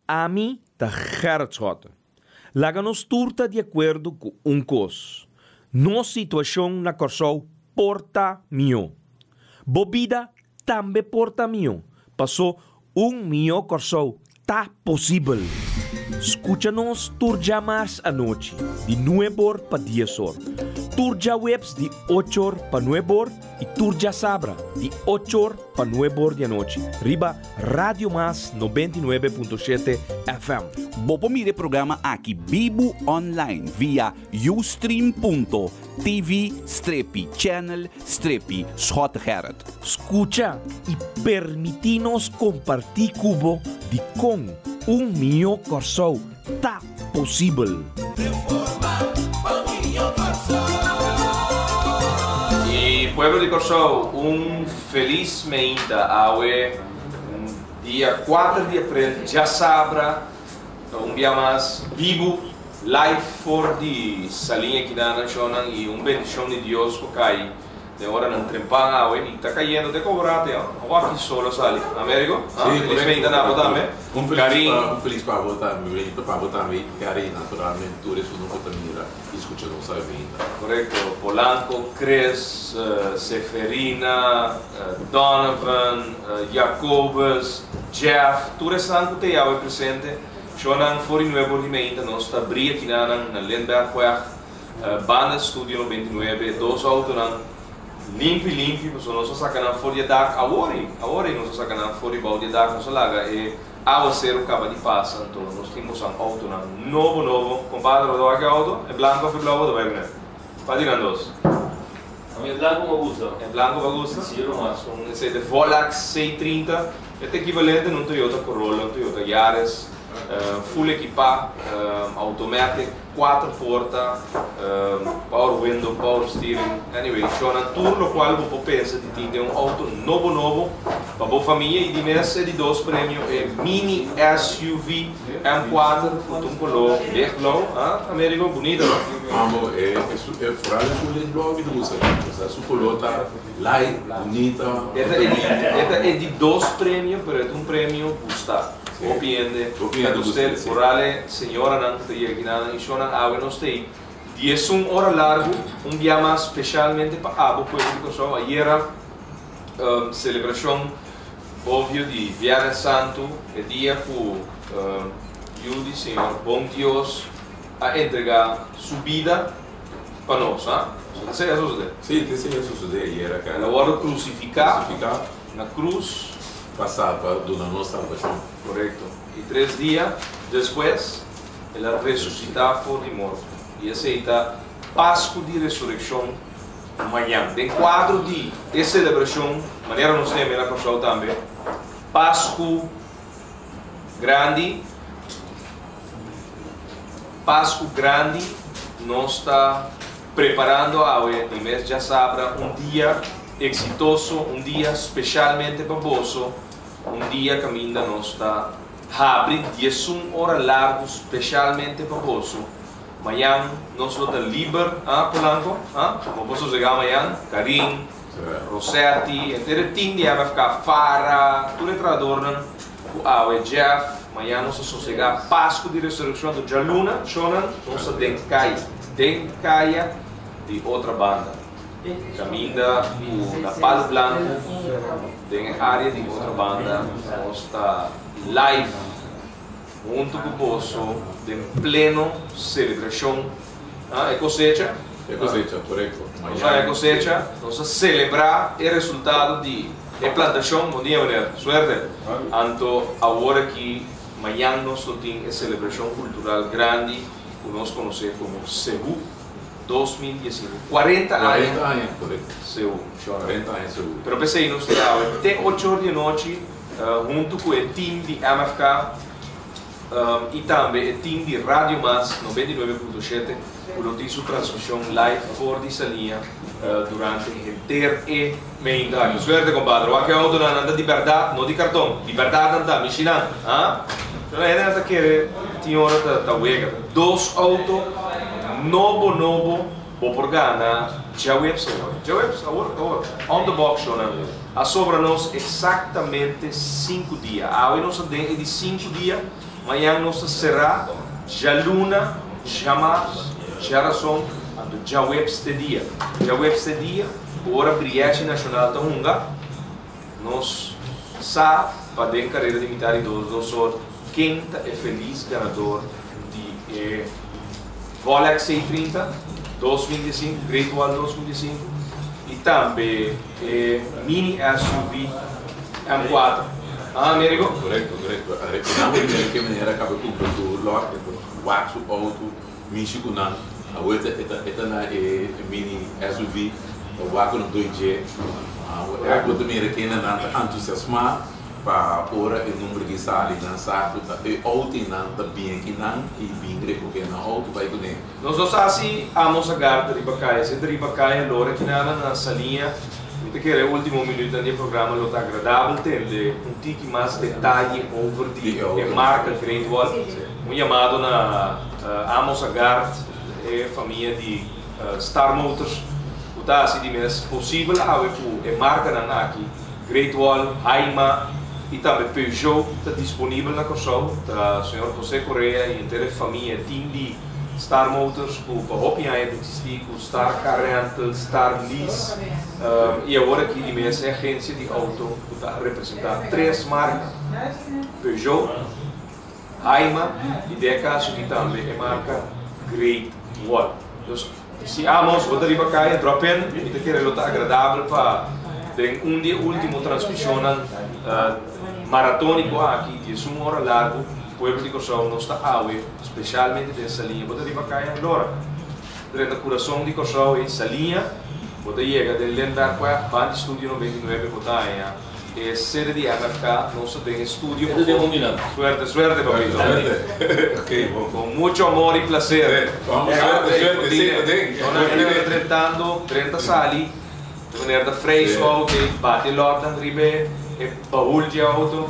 Ami ta Gerrit Schotte. Laga nos tur ta di akuerdo ku un kos, nos situashon na Kòrsou por ta mihó. Bo bida tambe por ta mihó, pasó un mihó Kòrsou ta posibel. Skucha nos tur djamars anochi di nueb'or pa dies'or, tur djaweps di och'or pa nueb'or i tur djasabra di och'or pa nueb'or di anochi riba Radio Mas 99.7 FM. Bo por mira e programa aki bibu online via ustream.tv strepi channel strepi Schottegerrit. Skucha i permití nos kompartí ku bo dikon un mihó Kòrsou ta posibel. I pueblo di Kòrsou, un felis meinta awe dia kuater di aprel djasabra ta un bia mas bibu live for di Saliña Kidana shonnan i un bendishon di Dios ku kai Den oranan trempan awe y ta cayendo te cobrate oh. Awor aki sol a sali. Amerigo? Sí, Feliz correcto, meinta na bo correcto. tambe. Un feliz Karin. pa, un feliz pa bo tambe, meinta pa bo tambe y Karin naturalmente tur esun ku ta mira y scucha nos awe meinta. Correcto. Polanco, Chris, Seferina, Donovan, Jacobus, Jeff, tur esnan ku ta e awe presente. Shownan for di nuebe or di meinta nos ta bria kinanan na Lindberghweg. Banda Studio 99, dos autonan limpi limpi pasobra nos a saca nan for di e dak awor awor nos a saca nan for di bou di e dak, nos a laga e awaceru caba di pasa, anto nos tin bosan autonan nobo nobo. Compadre, bo ta wak e auto? E blanco of e blauw bo ta bai cu ne? Cua di nan dos? A mi e blanco me gusta. E blanco bo gusta? Si, nomás. Un esey de Volax C30, e ta equivalente na un Toyota Corolla, un Toyota Yaris, full equipa, automatic. Cuater porta, power window, power steering, anyway, shownan tur locual bo por pensa di tin den un auto nobo nobo pa bo famia y di mes e di dos premio e mini SUV M cuater cu ta un color lichtblauw, ah Amerigo, bunito no? Amo e e foral e su lichtblauw mi ta gusta osea su color ta light, bunita. E ta e ta e di dos premio pero e ta un premio gusta. Hopi hende ta gust'é. Oral e señoranan ku ta yega kinanan i shownan awe nos ta ei diesun ora largu, un bia mas speshalmente pa abo pueblo di Kòrsou. Ayera selebrashon obvio di Viernes Santu, e dia ku Yu di Señor Bon Dios a entregá su bida pa nos. Ha? So ta esei a sosodé? Sí, ta esei a sosodé ayera. El a wòrdu krusifiká na krus. Pa salba, duna nos salbashon. Korekto. I tres dia despues, el a resusitá for di morto. I esei ta Pasku di Resurekshon mañan. Den kuadro di e selebrashon, manera nos yam'é na Kòrsou tambe, Pasku Grandi, Pasku Grandi, nos ta preparando awe di mes djasabra un dia Exitoso, un dia specialmente pa boso, un dia caminda nos ta habri diesun ora largo specialmente pa boso. Mañan nos lo ta liber, ah Polanco, ah, bo por sosega mañan, Karin, Rosetti, henter e team di MFK, Farah, tur e trahadornan cu awe, Jeff, mañan nos ta sosega Pascu di Resurreccion, anto djaluna, shownan, nos ta den caya, den caya di otra banda. Caminda cu na Palo Blanco den e area di otro banda nos ta live hunto cu boso den pleno celebracion e cosecha. E cosecha, corecto. Nos a e cosecha, nos a celebra e resultado di e plantacion. Bon dia meneer, suerte. Anto awor aki mañan nos lo tin e celebracion cultural grandi cu nos conoce como Cebu. 2019, 40 aña. 40 aña, korekto. Seú, shona. 40 aña seú. Pero p'esei nos ta awe te ocho or di anochi huntu ku e team di MFK i tambe e team di Radio Mas 99.7 ku lo tin su transmishon live for di Saliña durante henter e meinta aki. Suerte kompadre, wak e outonan, nan ta di bèrdat, no di karton. Di bèrdat nan ta, mishinan. Ha? Shona, hendenan ta kere tin ora ta wega. Dos outo nobo nobo bo por gana djaweps awor. Djaweps awor awor. On the box shownan a sobra nos exactamente sinku dia. Awe nos a den e di sinku dia. Mañan nos ta será, djaluna, djamars, djarason, anto djaweps te dia. Djaweps te dia, ku ora Brièchi Nashonal ta hunga, nos sa pa den karera di mitar di dos dos or ken ta e felis ganador di e Volex C30 2015, Great Wall 2015 i tambe e mini SUV M4. Ah, Amerigo? Korekto, korekto. Rekoná bo primero ke manera a kaba kumpra su lòt, e por wak su outo, mishi ku nan. Awor e ta e ta na e mini SUV, ta wak ku nan doi dje. Awor bo ta mira kende nan ta entusiasmá pa ora e number ki sali nan sa ku ta e outo i nan ta bin aki nan i bin rekohe nan outo bai kuné. Nos no sa si Amos a garda riba kaya. Si e ta riba kaya, lora kinana na Saliña. Mi ta kere e ultimo minuutnan di e programa lo ta agradabel tende un tiki mas detaye over di e marka Great Wall. Un yamado na Amos Agard, e famia di Star Motors, ku ta hasi di mes posibel awe ku e markanan aki, Great Wall, Haima i tambe Peugeot ta disponibel na Kòrsou. Ta señor José Correa i henter e famia, e team di Star Motors ku pa hopi aña ta eksistí ku Star Car Rental, Star Lease i awor aki di mes e agensia di outo ku ta representá tres marka, Peugeot, Haima i den e kaso aki tambe e marka Great Wall. Dus si amos bo ta riba kaya drop in, mi ta kere lo ta agradabel pa den un di e ultimo transmishonnan maratóniko aki di esun ora largu pueblo di Kòrsou nos ta awe Spesialmente den Saliña. Bo ta riba kaya Lora. Drenta kurason di Kòrsou ei Saliña. Bo ta yega den Lindberghweg, banda di Studio 99 bo ta haña e sede di MFK. Nos ta den e studio pafó. Suerte, suerte papito. Con mucho amor y placer. Nos ta drentando, drenta sali. E meneer ta vrij su auto ei bati e lòtnan riba e bahul di e auto.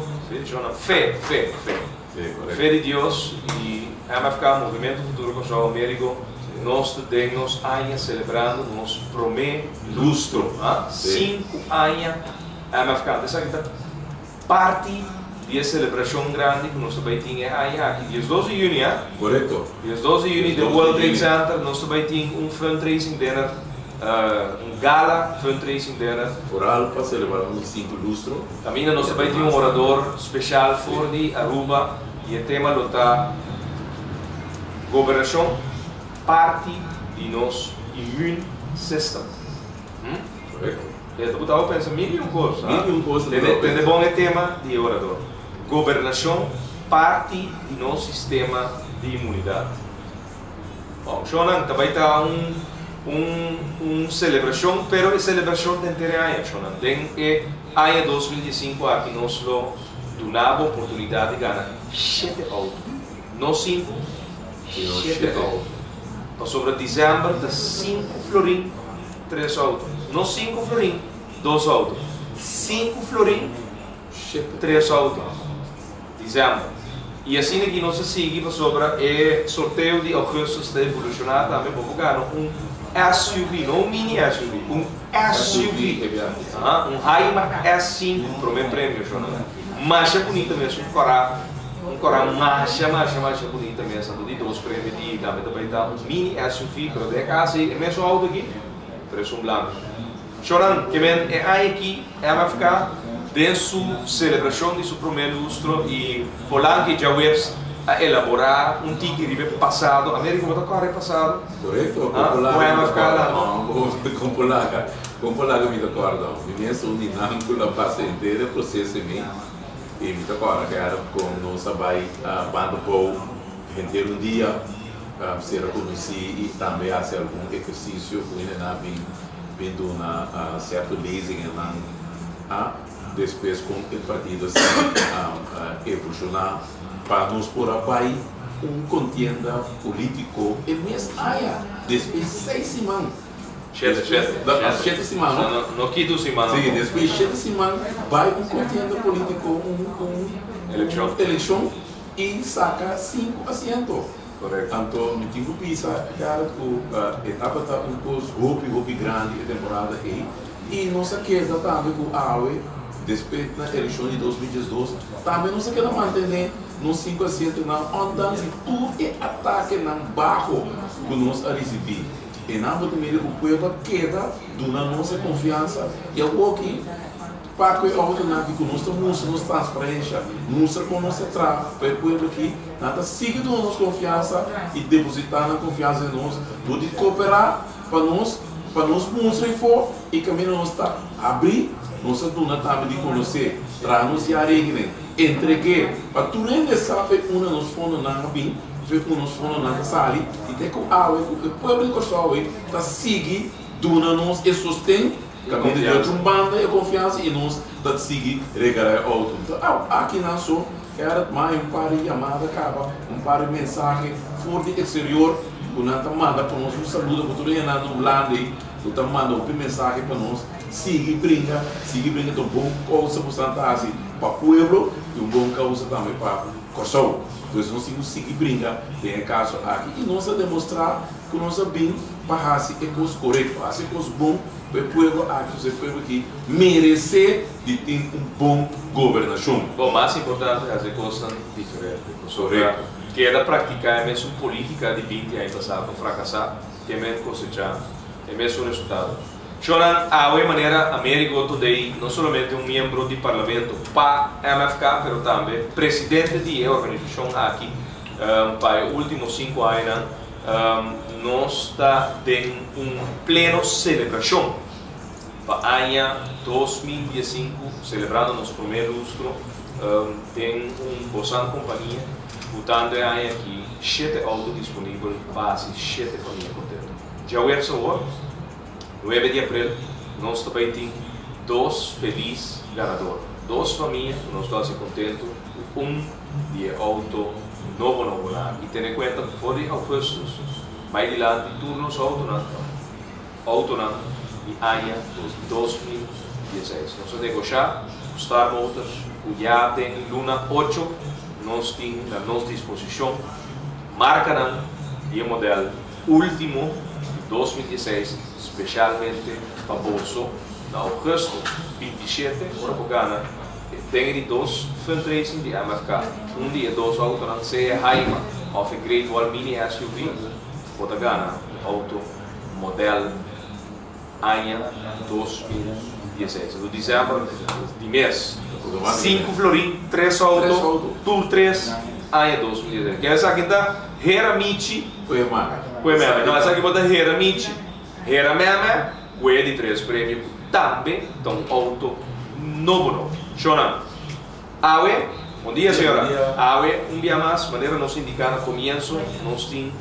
Fe, fe, fe. Fe di Dios y MFK, Movimento Futuro Kòrsou Amerigo, nos ta den nos aña celebrando nos prome lustro, sinku aña MFK. Anto esaki ta parti di e celebracion grandi cu nos ta bay tin e aña aki, 12 di juni, ha? Correcto. 12 di juni den World Trade Center nos ta bay tin un fundraising dinner. Un gala fundraising dinner. Vooral pa celebra nos sinku lustro. Caminda nos ta bay tin un orador special for di Aruba y e tema lo ta Gobernacion parti di nos immune system. Correcto. E ta botabo pensa mil y un cos. Mil y un cos ta botabo pensa. Tende bon e tema di e orador. Gobernacion parti di nos sistema di inmunidad. Shownan ta bai ta un un un selebrashon pero e selebrashon ta henter e aña shownan. Den e aña 2015 aki nos lo duna bo oportunidat di gana shete outo. No sinku, shete outo. Pasobra december ta sinku florin tres outo. No sinku florin dos outo. Sinku florin tres outo. December. Y asina ki nos a sigui pasobra e sorteo di augustus ta evoluciona tambe bo por gana un SUV, no un mini SUV, un SUV, aha, un Haima S5 prome premio shona. Masha bunita mes, un cora, un cora masha masha masha bunita mes, anto di dos premio di tambe ta bay ta un mini SUV, pero den e caso ey e mesun auto aki, pero esun blanco. Shonan, ke men e aña aki MFK den su selebrashon di su promé lustro i Polanki djaweps a elaborá un tiki riba e pasado. Américo, bo ta kòrda e pasado? Korekto, kon Polanki mi ta kòrda. Kon Polanki, kon Polanki mi ta kòrda. Mi mes un di nan ku la pasa henter e proseso mi i mi ta kòrda kèr kon nos a bai banda bou henter un dia sera konosí i tambe hasi algun ehersisio ku hende nan a bin. Bin duna cierto lezingennan a despues con e partido si evoluciona pa nos por a bay un contienda politico e mes aña despues seis siman. Shete, shete. Shete siman no? No, no kita un siman Si, despues shete siman bay un contienda politico un un Eleccion. eleccion y saca cinco asiento. Korekto. Anto mi tin ku bisa Gerrit ku e tabata un kos hopi hopi grandi e temporada ei i nos a keda tambe ku awe despues na elekshon di 2012 tambe nos a keda mantene. Nos 5 asientonan, ondanks di tur e atakenan baho ku nos a risibí. Einan bo ta mira ku pueblo a keda duna nos e konfiansa i awoki pa ku e outonan aki ku nos ta mustra nos transparensha, mustra kon nos ta traha pa e pueblo aki, nan ta sigui duna nos konfiansa i depositá nan konfiansa den nos dor di koperá pa nos pa nos mustra afó i kaminda nos ta habrí nos ta duna tambe di konosé, traha nos jaarrekening, entreg'é pa tur hende sa fe unda nos fondonan a bin. Fe ku nos fondonan ta sali i te ku awe ku e pueblo di Kòrsou awe ta sigui duna nos e sosten kaminda di otro un banda e konfiansa i nos ta sigui regalá e outo. Enton awe akinan so Gerrit mai un par di yamada kaba, un par di mensahe for di eksterior ku nan ta manda pa nos. Un saludo pa tur e hendenan na Hulanda ei ku ta manda hopi mensahe pa nos. Sigui bringa, sigui bringa ta un bon kousa ku esnan ta hasi pa pueblo i un bon kousa tambe pa Kòrsou. Pues nos tin ku sigui bringa den e kaso aki i nos a demostrá ku nos a bin pa hasi e kos korekto, hasi e kos bon pa e pueblo aki, pasobra e pueblo aki meresé di tin un bon gobernashon. Bon, mas importante hasi e kosnan diferente, pasobra keda praktiká e mesun polítika di 20 aña pasá pa frakasá, te men kosechá e mesun resultado. Shownan awe manera Amerigo Today no solamente un miembro di Parlamento pa MFK pero tambe presidente di e organisacion aki pa e ultimo 5 añanan, nos ta den un pleno celebracion pa aña 2015, celebrando nos prome lustro den un bosan compania butando e aña aki 7 auto disponibel pa haci 7 famia contento. Djaweps awor, 9 di aprel, nos ta bay tin dos feliz ganador. Dos famia cu nos ta haci contento cu un di e auto nobo nobo nan aki. Tene cuenta cu for di augustus bay dilanti tur nos autonan ta autonan di aña 2016. Nos a negosha cu Star Motors cu ya den luna 8 nos tin na nos disposicion marcanan di e model ultimo di 2016 specialmente pa boso na augustus 27, ora bo gana den e di dos fundraising di MFK, un di e dos autonan, sea Haima of e Great Wall Mini SUV, bo ta gana un auto model aña 2016. Anto december di mes, 5 florin, 3 auto, tur 3 aña 2016. Ken esaki ta? Hera Michi. Kue mame. Kue meme. No, esaki bo ta Hera Michi. Hera meme, kue di 3 premio, ku tambe ta un auto nobo nobo. Shownan. Awe, bon dia señora. Awe, un bia mas, manera nos indiká na komienso, nos tin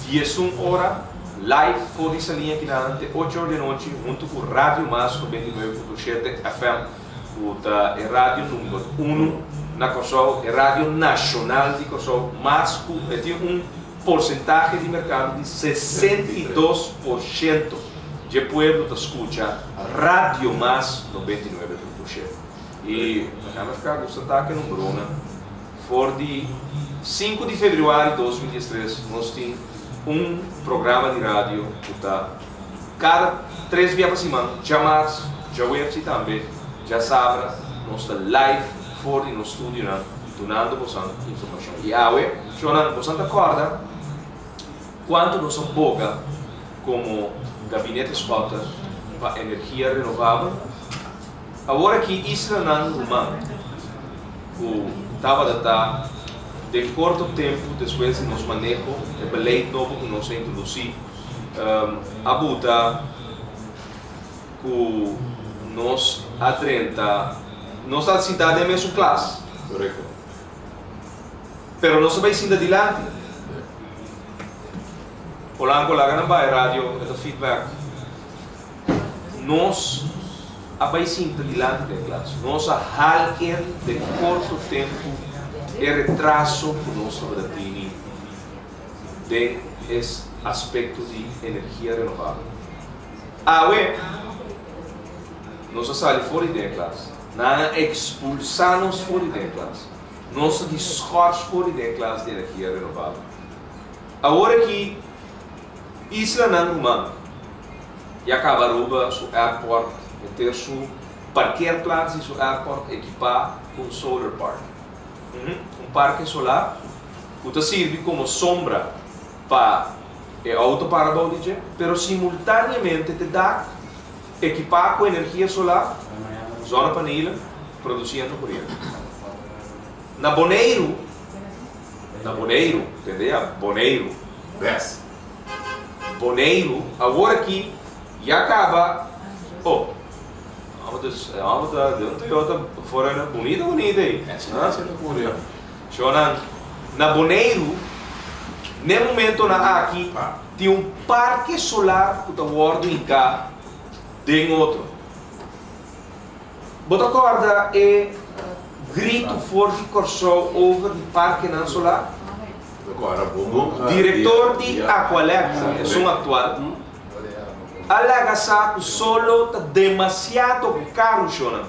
11 ora live for di Saliña kinan te 8 or di anochi huntu ku Radio Mas 99.7 FM, ku ta e radio number 1 na Kòrsou, e radio nashonal di Kòrsou, mas ku e tin un porsentahe di merkado di 62% dje pueblo ta skucha Radio Mas 99.7. I MFK gusta ta ke numberonan. For di 5 di febrüari 2013 nos tin un programa di radio ku ta kada 3 bia pa siman, djamars, djaweps i tambe djasabra nos ta live for di nos studionan dunando bosan informashon. I awe, shownan, bosan ta kòrda kuantu nos a boga komo Gabinete Schotte pa energia renovabel? Awor aki islanan ruman ku tabata ta den korto tempu despues di nos maneho, e beleid nobo ku nos a introdusí, a buta ku nos a drenta, nos a sinta den mesun klas. Korekto. Pero nos a bai sinta dilanti. Polanco laga nan bai radio e ta feedback. Nos a bai sinta dilanti den klas. Nos a haal in den korto tempu e retraso ku nos tabata tini den e aspekto di energia renovabel. Awe nos a sali for di den e klas. Nan a ekspulsá nos for di den e klas. Nos ta di schors for di den e klas di energia renovabel. Awor aki islanan ruman ya kaba Aruba su airport henter su parkeerplaats di su airport ekipá ku un solar park. Un parke solar ku ta sirbi komo sombra pa e outo para bou di dje, pero simultáneamente te dak ekipá ku energia solar, zonnepanelen, produsiendo koriente. Na Boneiru, na Boneiru, tende ya, Boneiru. Bes. Boneiru, awor aki ya kaba, oh, amo ta, amo ta den un Toyota 4Runner bunita bunita ei. Ese ta kore. Shownan, na Boneiru, n'e momentonan aki tin un parke solar ku ta wòrdu hinká den otro. Bo ta kòrda e gritu for di Kòrsou over di parkenan solar? Direktor di Aqualectra, esun aktual, a laga sa ku solo ta demasiado karu shownan.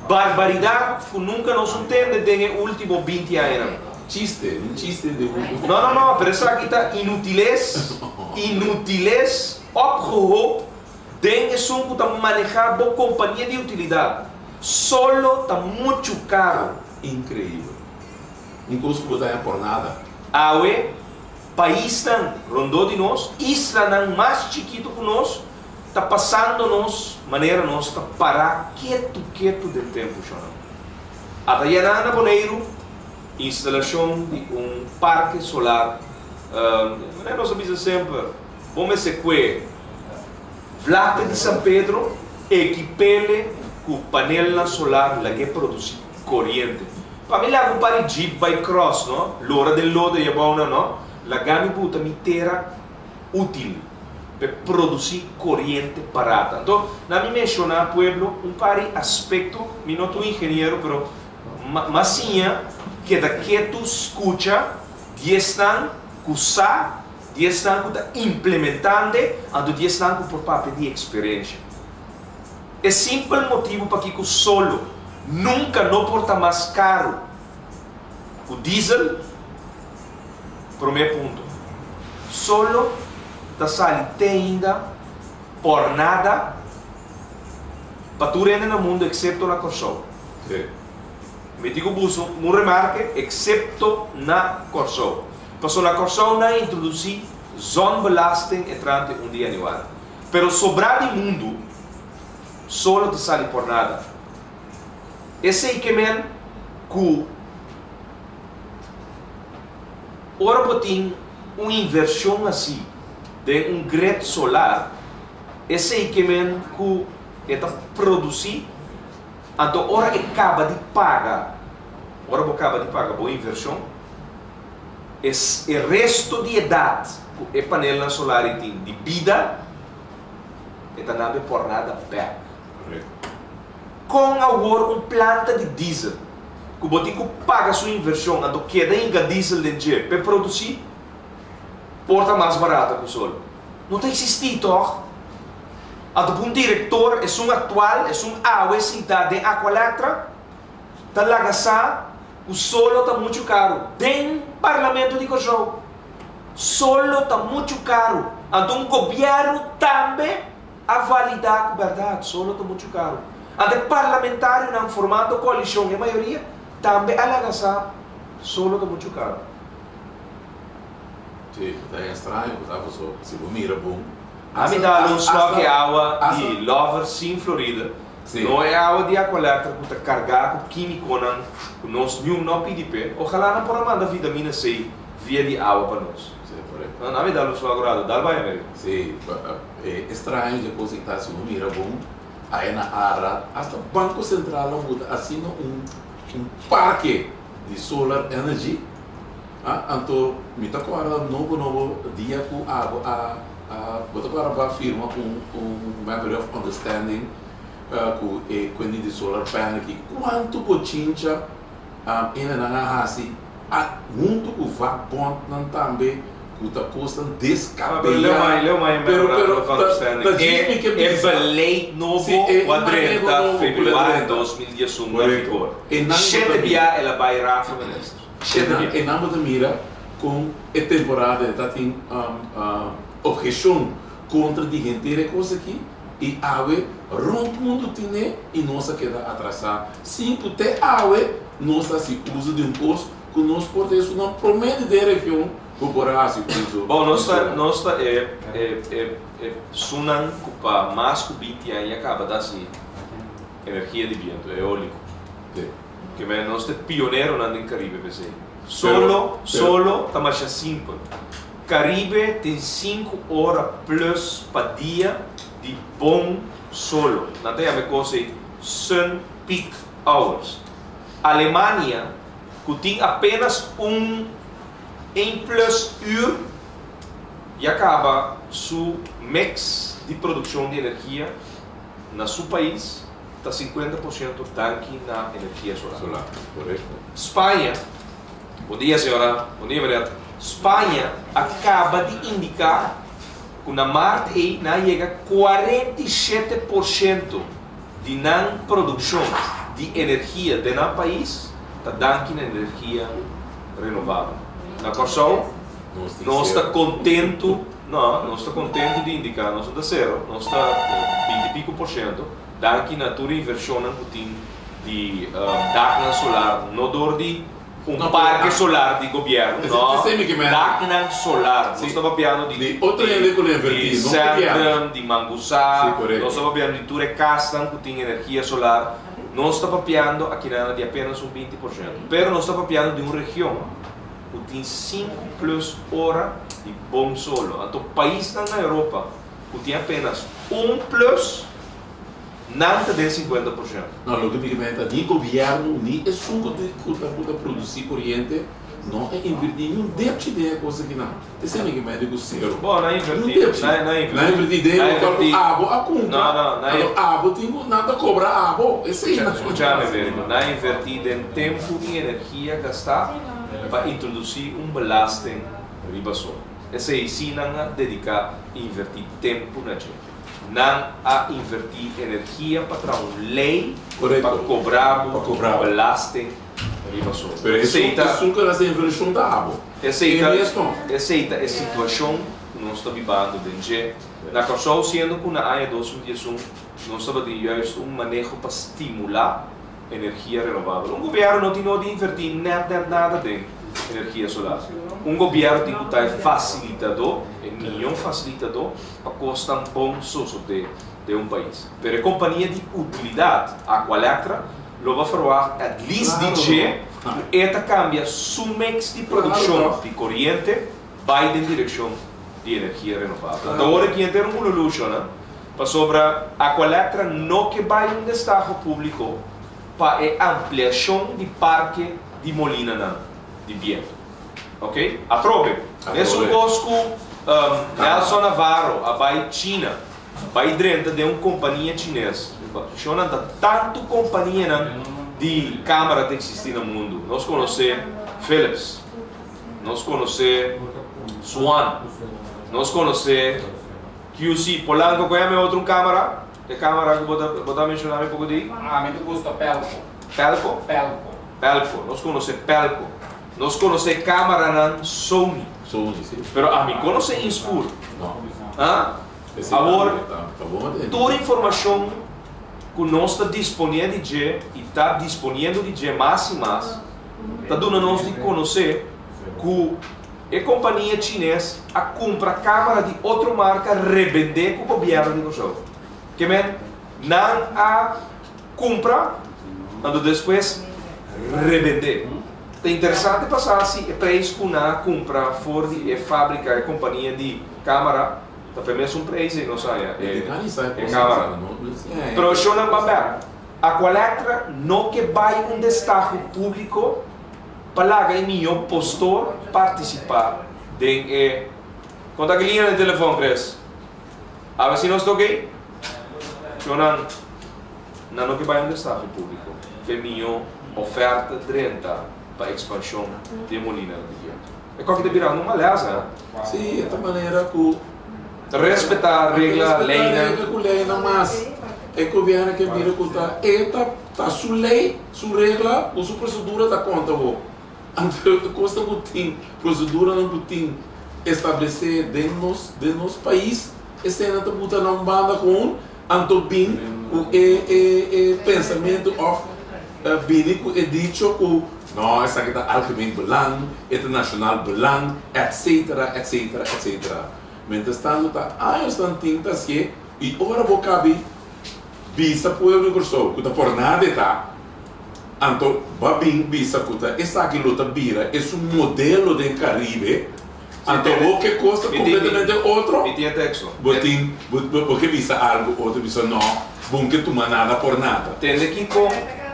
Barbaridat ku nunka nos un tende den e ultimo 20 añanan. Chiste, un chiste de un. No, no, no, pero esaki ta inutiles, inutiles opgehoopt den esun ku ta manehá bo kompania di utilidat. Solo ta muchu karu. Inkreibel. Un kos ku bo ta haña por nada. Awe, paisnan rondó di nos, islanan mas chikitu ku nos, ta pasando nos manera nos ta pará ketu ketu den tempu shonnan. Ata yaná na Boneiru instalashon di un parke solar, manera nos a bisa semper, bo mester kue vlakte di San Pedro ekip'ele ku panelnan solar lag'é produsí koriente. Pa mi laga un par di jeep bai cross no, lora den lodo ei abounan no, laga mi buta mi tera útil p'e produsí koriente barata. Anto, na mi menshoná pueblo un par di aspekto, mi no ta un ingeniero, pero m'a siña keda ketu skucha di esnan ku sa, di esnan ku ta implementand'e, anto di esnan ku por papia di eksperensha. E simpel motibu pakiko solo nunka no por ta mas karu ku diesel. Promé punto, solo ta sali te ainda pòrnada pa tur hende na mundu eksepto na Kòrsou. Mi tin ku buska un remarke, eksepto na Kòrsou. Pasobra na Kòrsou nan a introdusí zonbelasting entrante 1 di yanüari. Pero sobrá di mundu solo ta sali pòrnada. Esei ke men ku. Ora bo tin un invershon así den un grid solar, esei ke men ku e ta produsí, anto ora e kaba di paga, ora bo kaba di paga bo invershon, e e resto di edat ku e panelnan solar ei tin di bida, e ta nabe pòrnada bèk. Kon awor un planta di diesel ku bo tin ku paga su invershon anto keda hinka diesel den dje p'e produsí por ta mas barato ku sol? No ta eksistí tòg? Anto pa un direktor, esun aktual, esun awe sintá den Aqualectra ta laga sa ku solo ta muchu karu den Parlamento di Kòrsou. Solo ta muchu karu. Anto un gobièrnu tambe. A validá ku bèrdat solo ta muchu karu. Ante parlamentarionan formando koalishon e mayoria tambe a laga sa solo ta muchu karu. Sí, ta extraño ku ta paso si bo mira bon. A mi dal un slok e awa di Lover sin Florida, no e awa di Aqualectra ku ta kargá ku kímikonan ku nos niun no pidi p'e. Ojalá nan por a manda vitamina C via di awa pa nos. Sí, korekto. A mi dal un slok rado. Dal bai, Americo. Sí, E estraño dje kos ei ta si bo mira bon aya na Arad hasta Banko Sentral a buta asina un un parke di solar energy a anto mi ta kòrda nobo nobo dia ku abo a a bo ta kòrda bo a firma un un memory of understanding ku e kuenti di solar panel aki kuantu bochincha Enenan a hasi a huntu ku vakbondnan tambe ku ta kosnan deskabeyá. Pero pero ta djis mi ke bisa. E beleid nobo ku a drenta februari 2011 na vigor. Shete bia el a bai Raad van Ministers. Shete bia. Enan bo ta mira kon e temporada e ta tin obheshon kontra di henter e kos aki i awe rònt mundu tine i nos a keda atrasá sin ku te awe. Nos ta hasi uso di un kos ku nos por ta esun promé di den region ku por a hasi uso. Bon, nos ta nos ta e e e e esunnan ku pa mas ku 20 aña kaba ta hasi energia di bientu, eóliko. Ke men nos ta e pioneronan den Karibe p'esei. Solo, solo ta masha simpel. Karibe tin 5 ora plus pa dia di bon solo. Nan ta yama e kos ei sun peak hours. Alemania, ku tin apenas un een plus uur, ya kaba su mix di produkshon di energia na su pais ta 50% danki na energia solar. Solar, korekto. Spaña, bon dia señora, bon dia meneer. Spaña a kaba di indiká ku na mart ei nan a yega 47% di nan produkshon di energia den nan pais ta danki na energia renovabel. Na Kòrsou nos ta kontentu, no, nos ta kontentu di indiká, nos no ta sero, nos ta 20 i piko por shento, danki na tur e invershonnan ku tin di daknan solar, no dor di un parke solar di gobièrnu, no, daknan solar, nos ta papiando di di Centrum, di Mangusá, nos ta papiando di tur e kasnan ku tin energia solar, nos ta papiando akinan di apenas un 20%, pero nos ta papiando di un region ku tin 5 plus ora di bon solo. Anto paisnan na Europa ku tin apenas un plus, nan ta den 50%. No, loke mi ta ni gobièrnu ni esun ku ta ku ta produsí koriente no a invertí ni un depchi den e kos akinan. Esei mi ke mende ku sero. Bon, nan a invertí. Nan a invertí. Nan a invertí den e lokual ku abo a kumpra. No, no, nan a. Abo tin ku nan ta kobra abo. Esei nan. Skuchami, Verico. Nan a invertí den tempu i energia gastá pa introdusí un belasting riba sol. Esei sí nan a dediká i invertí tempu na dje. Nan a invertí energia pa traha un lei pa kobra bo belasting riba sol. Pero esun ku a hasi invershon ta abo. Esei ta esei ta e situashon ku nos ta bibando den dje na Kòrsou, siendo ku na aña 2011 nos tabatin juist un maneho pa stimulá energia renovabel. Un gobièrnu no tin no di invertí nèt nèt nada den energia solar. Un gobièrnu tin ku ta e fasilitadó, e mihó fasilitadó pa kosnan bon sosodé den un pais. Pero e kompania di utilidat, Aqualectra, lo bo ferwagt at least di dje ku e ta kambia su mix di produkshon di koriente bai den direkshon di energia renovabel. Anto ora ki henter un bululushonnan pasobra Aqualectra no ke bai un destaho públiko pa e ampliashon di parke di molinanan di bientu. Ok? Atrobe, mesun kos ku Nelson Navarro a bai China bai drenta den un kompania chines. Shonnan ta tantu kompanianan di kamera ta eksistí na mundu. Nos konosé Philips, nos konosé Swan, nos konosé QC. Polanco, kua yama e otro un kamera? E kamera ku bo ta bo ta menshoná mi poko di? Ami ta gusta Pelco. Pelco? Pelco. Pelco. Nos konosé Pelco. Nos konosé kameranan Sony. Sony, si. Pero ami konosé Inspur. No. Ah? Awor, tur informashon ku nos ta disponé di dje i ta disponiendo di dje mas i mas, ta duna nos di konosé ku e kompania chines a kumpra kamera di otro marka rebendé ku gobièrnu di Kòrsou. Ke men, nan a kumpra, anto despues rebendé. Ta interesante pa sa si e preis ku nan a kumpra for di e fábrika, e kompania di kamera, ta pa e mesun preis ei nos haña e kamera. Pero shownan ban bèk. Aqualectra no ke bai un destaho públiko pa laga e mihó postor partisipá den e. Konta ki liña di telefòn, Chris? Awe si nos ta okey? Shownan, nan no ke bai un destaho públiko pa e mihó oferta drenta pa ekspanshon di e molinanan di bientu. E koki ta birando un malesa. Sí, e ta manera ku. Respetá regla, leinan. Respetá regla ku leinan mas e gobièrnu ke bira ku ta e ta ta su lei, su regla ku su prosedura ta konta bo. Anto e kosnan ku tin, proseduranan ku tin establesé den nos den nos pais, eseinan ta buta na un banda kon anto bin ku e e e pensamentu òf. bini ku e dicho ku no, esaki ta algemeen belang, e ta nacional belang, etc. Etc. Etc. Mientras tanto ta añosnan tin ta hasié i ora bo kabi bisa pueblo di Kòrsou ku ta por nada e ta, anto ba bin bisa ku ta esaki lo ta bira esun modelo den Karibe, anto bo ke kos ta kompletamente otro, bo tin bo ke bisa algu otro bisa no, bo ke tuma nada por nada. Tende kiko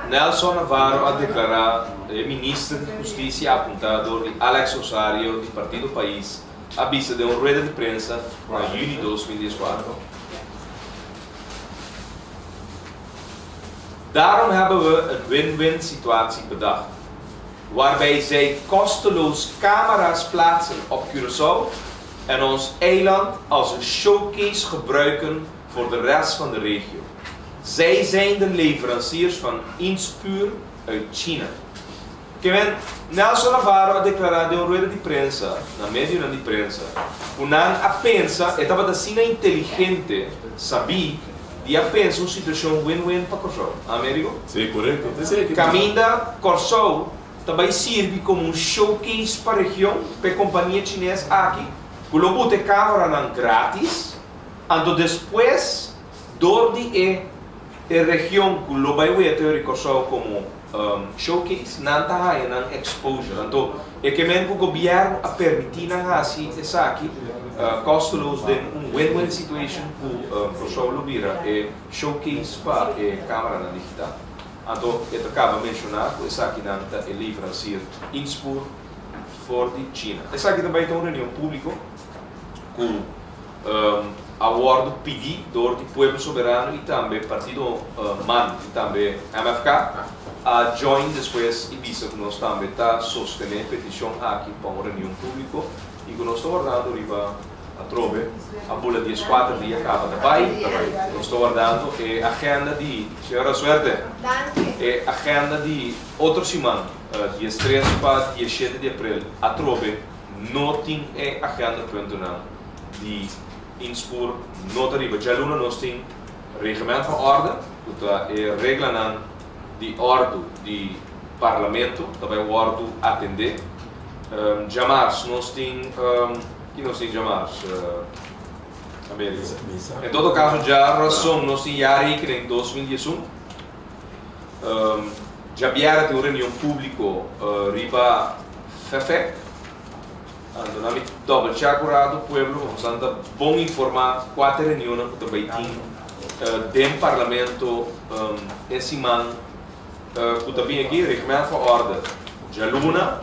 Nelson Navarro a deklará, e minister di Hustisia apuntá dor di Alex Rosario di Partido Pais, a bisa den un rueda di prensa na juni 2014. Daarom hebben we een win-win situatie bedacht, waarbij zij kosteloos camera's plaatsen op Curaçao en ons eiland als een showcase gebruiken voor de rest van de regio. Zij zijn de leveranciers van Inspur uit China. Ke men, Nelson Navarro a deklará den un rueda di prensa na medionan di prensa ku nan a pensa e tabata asina inteligente, sabí, di a pensa un situashon win-win pa Kòrsou. Amerigo? Sí, korekto. Ta esei ki. Kaminda Kòrsou ta bai sirbi komo un showcase pa region pa e kompania chines aki ku lo buta e kameranan grátis, anto despues dor di e e region ku lo bai weta yori Kòrsou komo showcase, nan ta haña nan exposure. Anto e ke men ku gobièrnu a permití nan hasi esaki kosteloos den un win-win situation ku Kòrsou lo bira e showcase pa e kameranan digital. Anto e ta kaba menshoná ku esakinan ta e leverancier Inspur for di China. Esaki ta bai ta un reunion públiko ku a wòrdu pidí dor di Pueblo Soberano i tambe Partido man i tambe MFK a join despues i bisa ku nos tambe ta sostené petishon aki pa un reunion públiko i ku nos ta wardando riba atrobe a bula dieskuater dia kaba ta bai nos ta wardando e agenda di señora Suerte e agenda di otro siman diestres pa dieshete di aprel atrobe no tin e agenda puntonan di inspoor no ta riba. Djaluna nos tin Reglement van Orde, ku ta e reglanan di òrdu di Parlamento, ta bai wòrdu atendé. Djamars nos tin, ki nos tin djamars, Amerigo? En todo kaso djarason nos tin jaarrekening 2011. Djabièrnè tin un reunion públiko riba FEFEK. Anto nan mi double check un rato pueblo pa boso ta bon informa cua ta e reunionnan cu ta bay tin den parlamento e siman cu ta bini aki. Reglement van orde djaluna,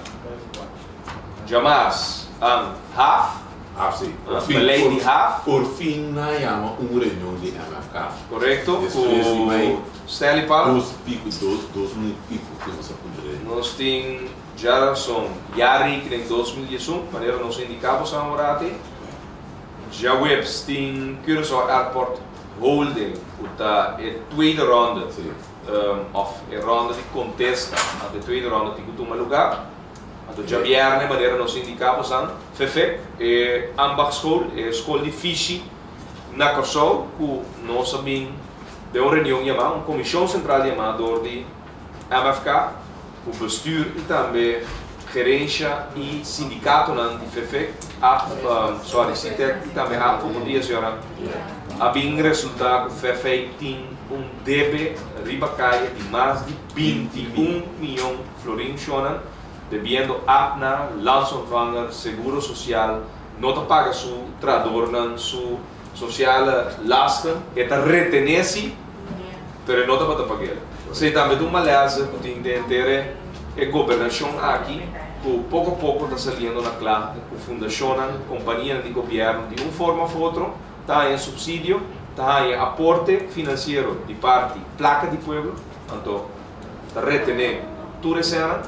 djamars an haf, Haf si. Por fin, beleid por, di haf. por fin nan yama un reunion di MFK. Correcto, Despues di mei cu Stanley Palm. dos pico, dos, dos mil pico cu nos a puntra. Nos tin Djarason jaarrekening 2011, manera nos a indiká bo san orati. Djaweps tin Curaçao Airport Holding ku ta e tweede ronde òf e ronde di kontesta, anto e tweede ronde tin ku tuma lugá. Anto djabièrnè manera nos a indiká bo san, FEFEK, e ambachtsschool, e skol di fishi na Kòrsou ku nos a bin den un reunion yamá, un komishon sentral yamá dor di MFK, ku bestuur i tambe gerensha i sindikatonan di FEFEK, ap, sorry, SITEK i tambe ABVO, bon dia señora, a bin resultá ku FEFEK tin un debe riba kaya di mas di 21 miyon florin shonan, debiendo APNA, Landsontvanger, Seguro Sosial, no ta paga su trahadornan su sociale lasten, e ta retené si, pero e no tabata pag'el. Esei tambe ta un malesa ku tin den henter e gobernashon aki, ku poko poko ta saliendo na kla ku fundashonnan, kompanianan di gobièrnu di un forma òf otro ta haña supsidio, ta haña aporte finansiero di parti plaka di pueblo, anto ta retené tur e sènan,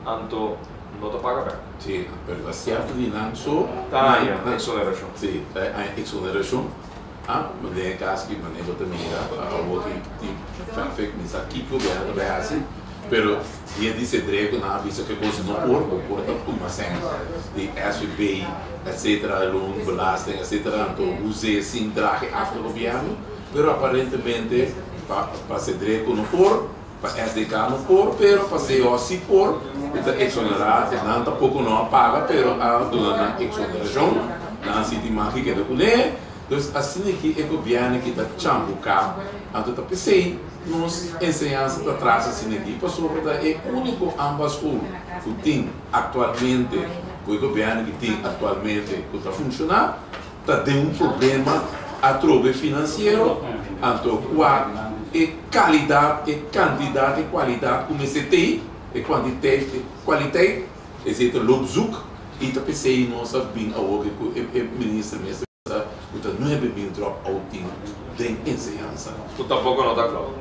anto no ta paga bèk. Sí, pero ta sierto di nan so Ta haña eksonerashon. Sí, ta haña eksonerashon. Ah, ma den e kas ki manera bo ta mira awor ki tin traffic mi sa kiko gobièrnu ta bai hasi, pero dia di Cedré ku nan a bisa ku e kos no por, bo por ta tuma sèn di SVB etcetera, loon, belasting etcetera, anto us'é sin draha after gobièrnu, pero aparentemente pa Cedré ku no por. Pa SDK no por, pero pa CO si por, e ta exonerá, nan tampoko no a paga, pero a duna nan exonerashon, nan si tin mag di keda kuné. Dus asina ki e gobièrnu aki ta chambuká, anto ta p'esei nos enseñansa ta tras asina aki, pasobra ta e úniko ambasschool ku tin aktualmente, ku e gobièrnu aki tin aktualmente ku ta funshoná, ta den un problema atrobe finansiero, anto kua e kalidat, e kantidat, e kualidat ku mester tei, e kwantiteit, e kwaliteit, esei ta loop zoek i ta p'esei nos a bin awor ku e minister mes ta bisa ku ta 9000 drop out tin den enseñansa. Ku tampoko no ta klou.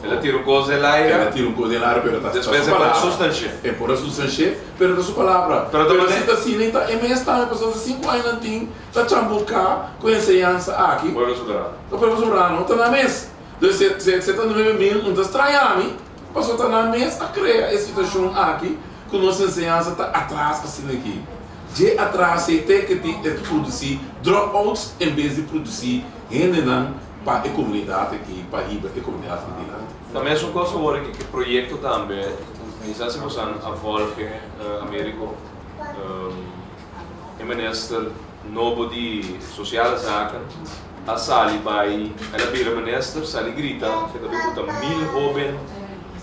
El a tira un kos den laira. El a tira un kos den laira, pero ta su palabra. Despues e por a sustansh'é. E por a sustansh'é, pero ta su palabra. Pero si ta asina, ta e mes tambe, pasobra ta sinku aña nan tin ta chambuká ku enseñansa aki. Pueblo soberano. Ta pueblo soberano, ta nan mes. Dus se ta 9000, no ta straña mi, pasobra ta nan mes a krea e situashon aki ku nos enseñansa ta atras asina aki. Dje atras ei te ke tin e ta produsí dropouts en bes di produsí hendenan pa e komunidat aki, pa hiba e komunidat aki dilanti. Ta mesun kos awor aki ku e proyekto tambe, mi sa si bosan a volge Americo, e minister nobo di Sociale Zaken a sali bai, el a bira minister, sali grita ke ta bin buta mil hoben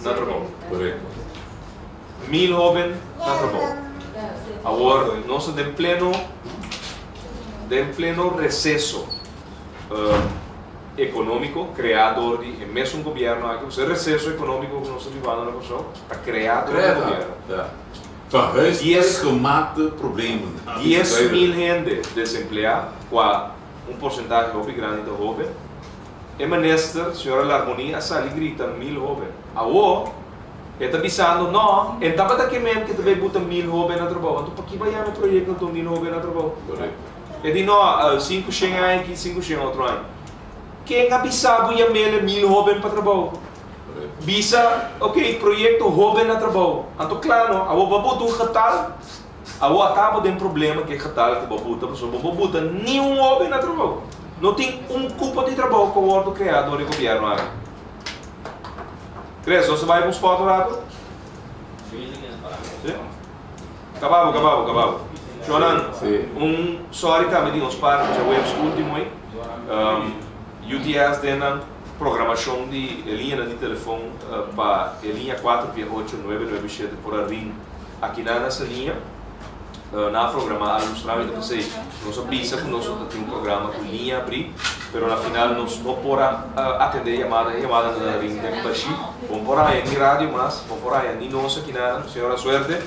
na trabou. Korekto. 1000 hoben na trabou. Awor nos ta den pleno den pleno receso economico crea door di e mesun gobierno aki. E receso economico cu nos ta bibando na Corsou ta crea door di e gobierno. Van huisgemaakte problemen. 10,000 hende desemplea, cua un porcentahe hopi grandi ta hoben. E minister, señora Larmonie, a sali grita 1000 hoben. Awor. E ta bisando, No, e tabata ke men ke ta bay buta 1000 hoben na trabou. Anto paki bay yama e proyecto anto 1000 hoben na trabou? E di, No, 500 aña aki, 500 otro aña. Ken a bisa bo yam'el e 1000 hoben pa trabou? Bisa, Ok, proyecto hoben na trabou. Anto kla no, awor bo a buta un getal, awor a ta bo den problema ke getal ku bo a buta, pasobra bo bo buta ni un hoben na trabou. No tin un cupo di trabou ku a wordo crea dor e gobierno aki. Chris, nos ta bai pa un spot un rato? Sí? Caba bo, caba bo, caba bo. Shonan, un sorry tambe di nos parti djaweps ultimo ei. UTS den nan programacion di e liñanan di telefon pa e liña cuatro pia ocho nuebe nuebe shete por a ring akinan na esa liña. Nan a programa algu straño ta p'esei nos a bisa ku nos lo ta tin un programa ku liña abrí, pero na final nos no por a atendé e yamada, e yamada nan a ring den bashí. Bo no por haña ni radio mas, bo no por haña ni nos akinanan, señora Suerte,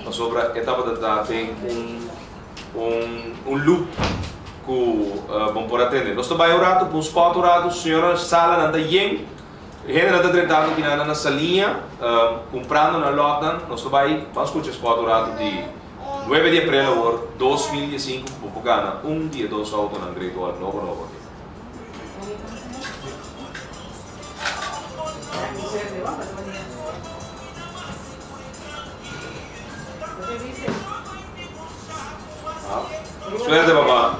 pasobra e tabata ta den un un un loop ku bo no por atendé. Nos ta bai un ratu pa un spòt un ratu, señora, salanan ta yen. Hendenan ta drentando kinan na saliña, kumprando nan lòtnan. Nos ta bai ban skucha spòt un ratu di nuebe di aprel awor 2015 ku bo por gana un di e dos outonan Great Wall nobo nobo aki. Suerte papá.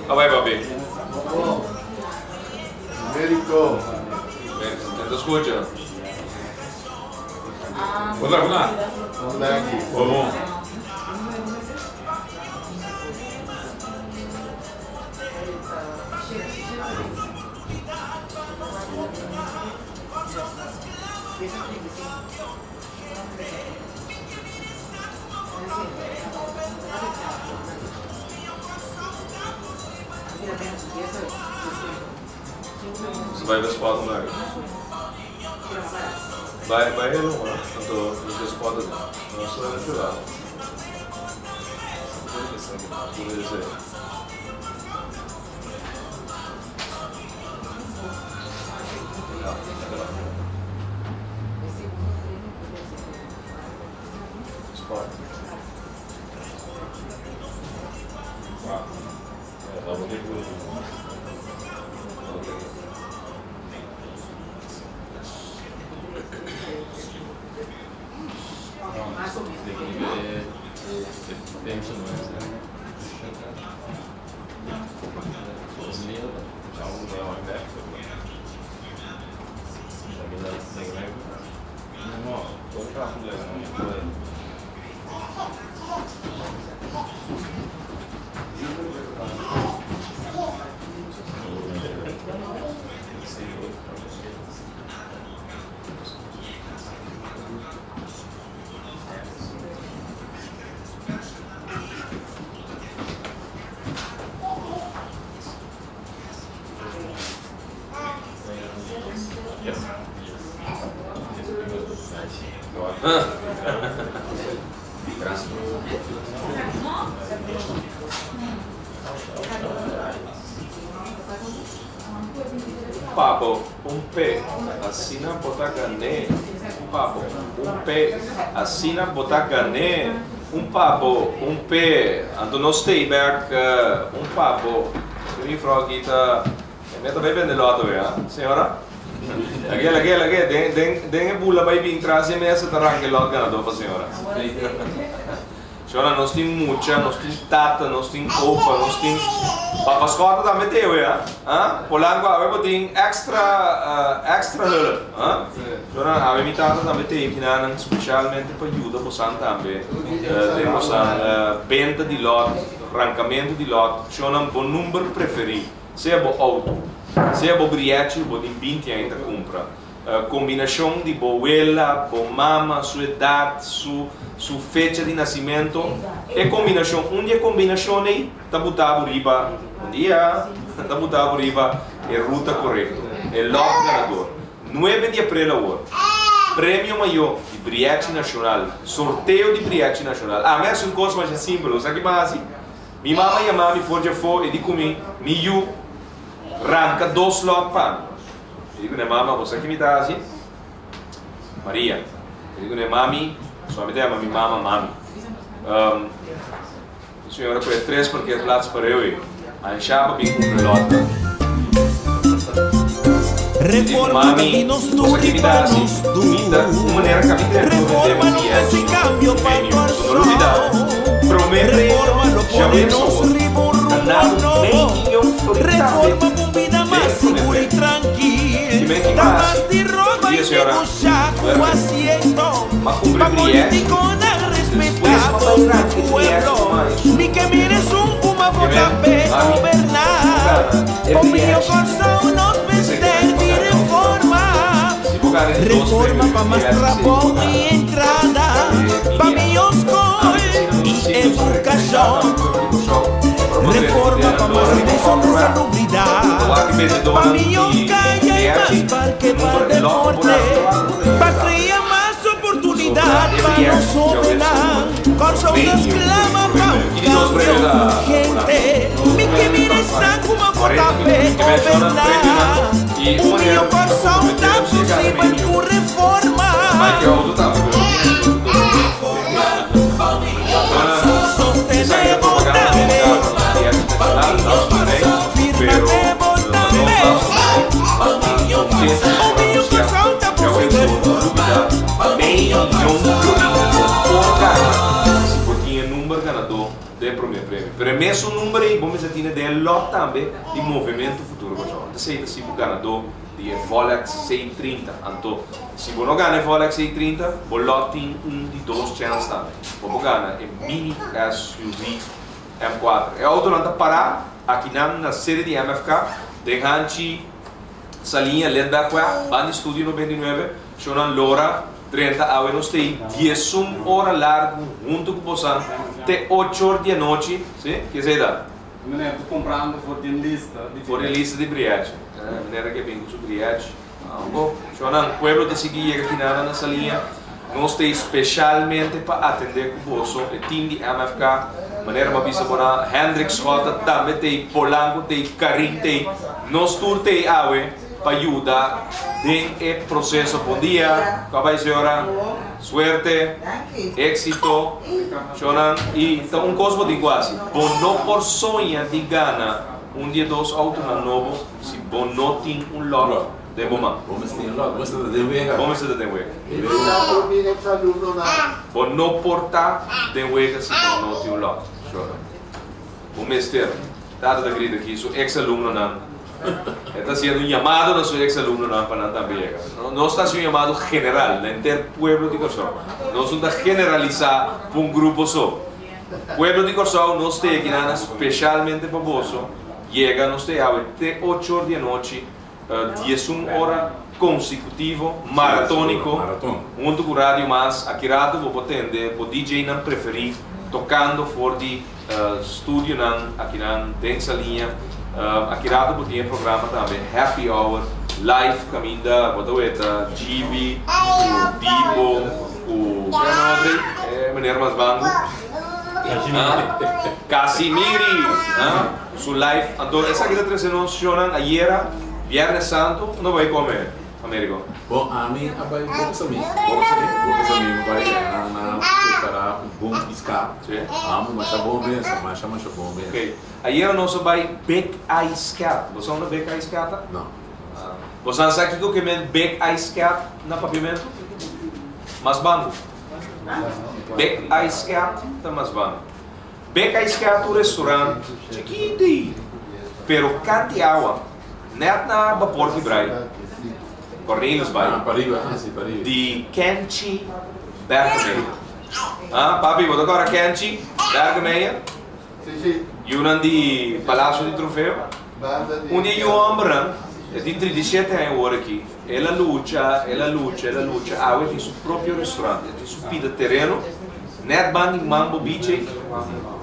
A bai papi. Americo. Ken ta scucha? Hola, hola. Como? Bo bai spot un aki. Bai bai hello ma anto nos ta spot aden. Nos ta chula. Un pabo, un pe, asina bo ta gané. Un pabo, un pe, asina bo ta gané. Un pabo, un pe, anto no stay back. Un pabo. Mi vrouw aki ta, mi ta bay bende loto weer, ha? Señora? Lag'é, lag'é, lag'é. Den, den, den e bula bay bin tras di e mesa ta ranka e lot ganador pa señora. Señora, nos tin mucha, nos tin tata, nos tin opa, nos tin Papa Schotte tambe te we, ha? Ha? Polanco awe bo tin extra, extra hulp, ha? Señora, awe mi tata tambe te kinanan specialmente pa yuda bosan tambe den bosan benta di lot, rancamento di lot. Señora, bo number preferi, sea bo auto, sea bo briechi, bo tin 20 aña ta cumpra. Combinacion di bo wela, bo mama, su edad, su su fecha di nacimento. E combinacion, un di e combinacion ey ta buta bo riba, bon dia, ta buta bo riba e ruta corecto, e lot ganador. Nuebe di april awor, Premio Mayor di Briechi Nacional, sorteo di Briechi Nacional. Ami a haci un cos masha simpel, bo sa ki mi a haci? Mi mama a yama mi for dje afo, e di cu mi, mi yu, ranca dos lot pa mi. Mi di ku ne mama, bo sa ki mi ta hasi? Maria. Mi di ku ne mami, so mi ta yama mi mama mami. Um, señora ku e tres parkeerplaats pareu ei, ansha pa bin kumpra lòt nan. Mi di ku Reforma ta mami, di nos bo tur sa ki i mi pa ta hasi? nos Mi ta tur. un manera ka mi drenta lo bende Reforma mi lo bièchi trese kambio pa premio. So no lubidá, Kòrsou. promé premio Reforma lo pone djaweps nos awor. riba un Ta rumbo nado mei nobo. miyon florin tambe. Reforma pa un bida mas Den promé sigur i premio. trankil. Ki men ki Ta mas mas di roba Dia i señora negoshá ku Werke asiento. Ma cumpri Pa brièchi politikonan Despues respetá ma bos bai di ranke brièchi pueblo. kuma esun Mi ke mira esun ku ma Ki vota men p'e mami goberná. bo gana e Pa mihó brièchi Kòrsou nos Esei mester ki di bo gana reforma. Si bo gana e dos Reforma premio pa di mas brièchi sei bo trabou i gana entrada. E Pa mini mihó Ami skol asina nos i ta sinti nos ta representá edukashon. tambe pueblo di Kòrsou. Ora bo drenta Reforma den pa mas lora riba invershon den Otterweg salubridat. Wak Pa bendedónan mihó di kaya i mas brièchi parke pa number e lòt ku bo deporte. rasta wak bo ta Pa yega tambe. krea mas Pasobra oportunidat e pa nos brièchi djaweps hóbennan. awor Kòrsou mei ta mion sklama florin pa promé un premio. Ki di dos kambio premio ta urgente. Polanco? Mi ke mira esnan ku a vota 40 p'e minuut. Ke menshonan goberná. premionan i un Un manera mihó ku ta Kòrsou komprometé ta nos si e gana mei posibel mion. ku reforma. Bai ke outo tambe pero Esaki ta propaganda di Mercado Diario Internacional, dat soort dingen. Pero pa nos dat soort dingen, nos ta contento di por anuncia djawe bo no lubida mei miyon florin bo por gana si bo tin e number ganadó den promé premio. Pero e mesun number ei bo mester tine den e lot tambe di Movemento Futuro Kòrsou. Anto esei ta si bo ganadó di e Volex C30. Anto si bo no gana e Volex C30, bo lot tin un di dos chèns tambe. Bo por gana e mini SUV M4. E autonan ta pará akinan na sede di MFK den hanchi Saliña Lindberghweg, banda di Studio 99. Shownan Lora drenta awe nos ta ei 11 ora largu huntu ku bosan te 8 or di anochi. Si? Ke esei ta? Meneer, ta comprando for di lista di For di lista di brièchi. Meneer ke bin ku su brièchi. Bo, shownan, pueblo ta sigui yega kinana na Saliña. Nos ta ei specialmente pa atendé ku boso, e team di MFK. Manera m'a bisa bo na Hendrik Schotte tambe ta ei, Polanco ta ei, Karin ta ei. Nos tur ta ei awe pa yuda den e proseso. Bon dia, kua bai señora? Suerte, éxito. Shownan, i ta un kos bo tin ku hasi. Bo no por soña di gana un di e dos autonan nobo si bo no tin un lot. Den bo man. Bo mester tin lòt, bo mester ta den wega. Bo mester ta den wega. Invitá tur mi ex alumnonan. Bo no por ta den wega si bo no tin un lòt. Shora. Bo mester. Tata ta grita aki su ex alumnonan. E ta hasiendo un yamado na su ex alumnonan pa nan tambe yega. Nos ta hasi un yamado general na henter pueblo di Kòrsou. Nos no ta generalisá pa un grupo so. Pueblo di Kòrsou nos ta yega kinan speshalmente pa boso. Yega nos ta yawe te ocho or di anochi, 11 ora konsekutivo, maratóniko, huntu ku Radio Mas. Aki rato bo por tende bo DJ-nan preferí tokando for di studionan akinan den Saliña. Aki rato bo tin e programa tambe Happy Hour live kaminda bo ta weta Gibi ku Dibo ku e meneer mas bangu? Casimiri! Su live. Anto esaki ta trece nos shownan ayera, Viernes Santo. Unda bo bai come, Americo? Bon, ami a bai Boca Samí. Boca Samí? Boca Samí mi bai nan a prepara un bon pisca. Sí. Amo masha bon mes, masha masha bon mes. Ok. Ayera nos a bai Big Ice Cat. Bo sa unda Big Ice Cat ta? No. Bo sa sa kico ke men Big Ice Cat na Papiamento? Mas bangu. Big Ice Cat ta mas bangu. Beka iskert un restaurant chikito ei, pero kanti awa, net na Bapor Kibrai, Cornelis Bay, di Kenchi Berkemeyer. Ah, papi, bo ta kòrda Kenchi Berkemeyer? Yunan di Palacio di Trofeo. Un di e yu hòmbernan, e tin 37 aña awor aki, el a lucha, el a lucha, el a lucha, awe tin su propio restaurant, e tin su pida tereno. Net ban di Mambo Beach ei,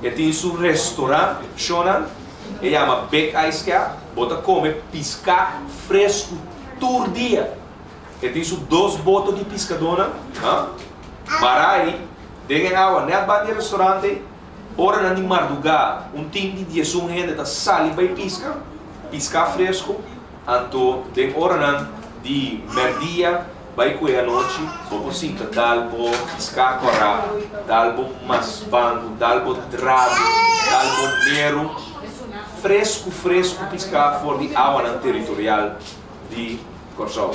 e tin su restaurant, shownan, e yama Big Ice Cap, bo ta come pisca fresco tur dia. E tin su dos boto di piscadónan, ha, mara ei den e awa net ban di e restaurant ei. Oranan di marduga, un team di 11 hende ta sali bai pisca, pisca fresco, anto den oranan di merdia, Bai ku e anochi, bo por sinta dal bo piská kòrá, dal bo masbangu, dal bo drabu, dal bo meru, fresku fresku piská for di awanan teritorial di Kòrsou.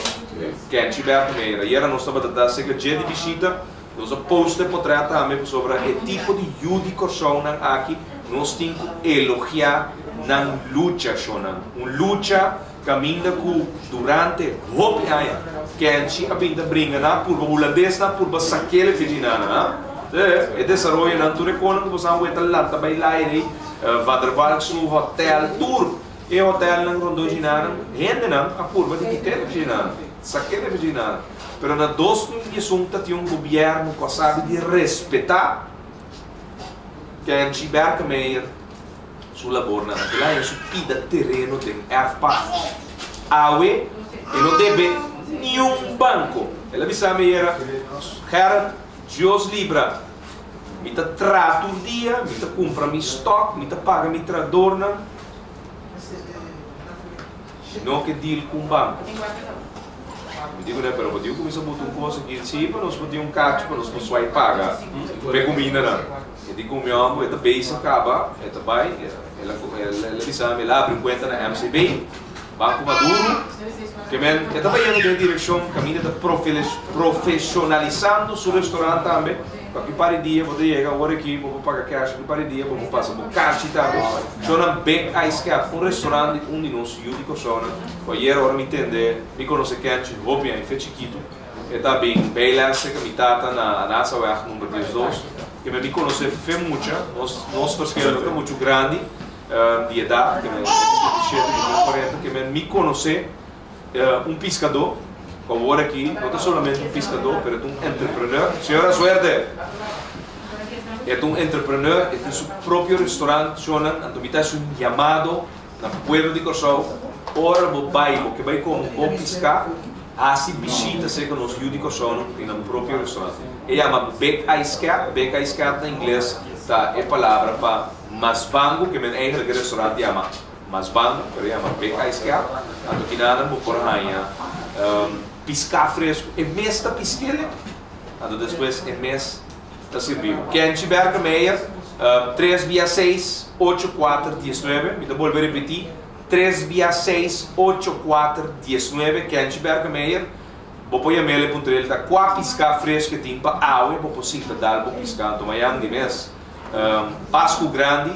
Kenchi Berkemeyer, Ayera nos tabata ta serka dje di bishita, nos a post e potrèt tambe pasobra e tipo di yu di Kòrsounan aki nos tin ku elogiá nan lucha shonnan, un lucha Caminda cu durante hopi aña Kenchi a bin ta bringa na purba Hulandes na purba sakele Virginana ha. E desaroyonan tur e conan cu boso a weta lanta bay laire Van der Valk su hotel tur e hotelnan rondó Ginana hendenan a purba di kit'e Virginana sakele Virginana pero na 2011 ta tin un gobierno cu a sabi di respeta Kenchi Berkemeyer Su labornan a kila en su pida tereno den erfpacht. Awe e no debe niun banco. El a bisa mi ayera, Gerrit, Dios libra, mi ta traha tur dia, mi ta cumpra mi stock, mi ta paga mi trahadornan. No ke deal cu un banco. Mi di cu ne, pero bo tin cu cuminsa buta un cos aki, si pa nos por tin un cacho pa nos por swai paga p'e cumindanan. E di ku mi hòmber e ta bezig kaba, e ta bai, el a el a bisa mi el a abri un kuenta na MCB, Banko Maduro, ke men e ta bayendo den e direkshon kaminda ta profeshonalisando su restorant tambe, pa ki par di dia bo ta yega ora aki bo por paga kèsh, ki par di dia bo por pasa bo karchi tambe. Shownan Big Ice Cap, un restorant di un di nos yu di Kòrsounan, ku ayer ora mi tende, mi konosé Kenchi hopi aña fe chikitu. E ta bin bijles serka mi tata na Anasaweg number 12. Ke mi konosé fe mucha, nos nos verschil no ta muchu grandi di edat, ke mi tin 37, mi tin 40, ke mi konosé un piskadó, ku awor aki no ta solamente un piskadó, pero e ta un entrepreneur. Señora suerte! E ta un entrepreneur, e tin su propio restaurant, shownan, anto mi ta hasi un yamado Na pueblo di Kòrsou, ora bo bai, bo ke bai kome un bon piská, hasi bishita serka nos yu di Kòrsounan ku tin nan propio restaurant. E yama Big Ice Cat. Big Ice Cat na ingles ta e palabra pa masbangu, ke men eigenlijk e restaurant yama masbangu, pero e yama Big Ice Cat. Anto kinanan bo por haña piská fresku. E mes ta pisk'el, anto despues e mes ta sirbi bo. Kenchi Berkemeyer, tres bia seis, ocho kuater, diesnuebe. Mi ta bolbe ripití, Tres bia seis, ocho, kuater, diesnuebe, Kenchi Berkemeyer, Bo por yam'el e puntr'el ta kua piská fresh ke tin pa awe bo por sinta dal bo piská anto mayan di mes Pasku Grandi,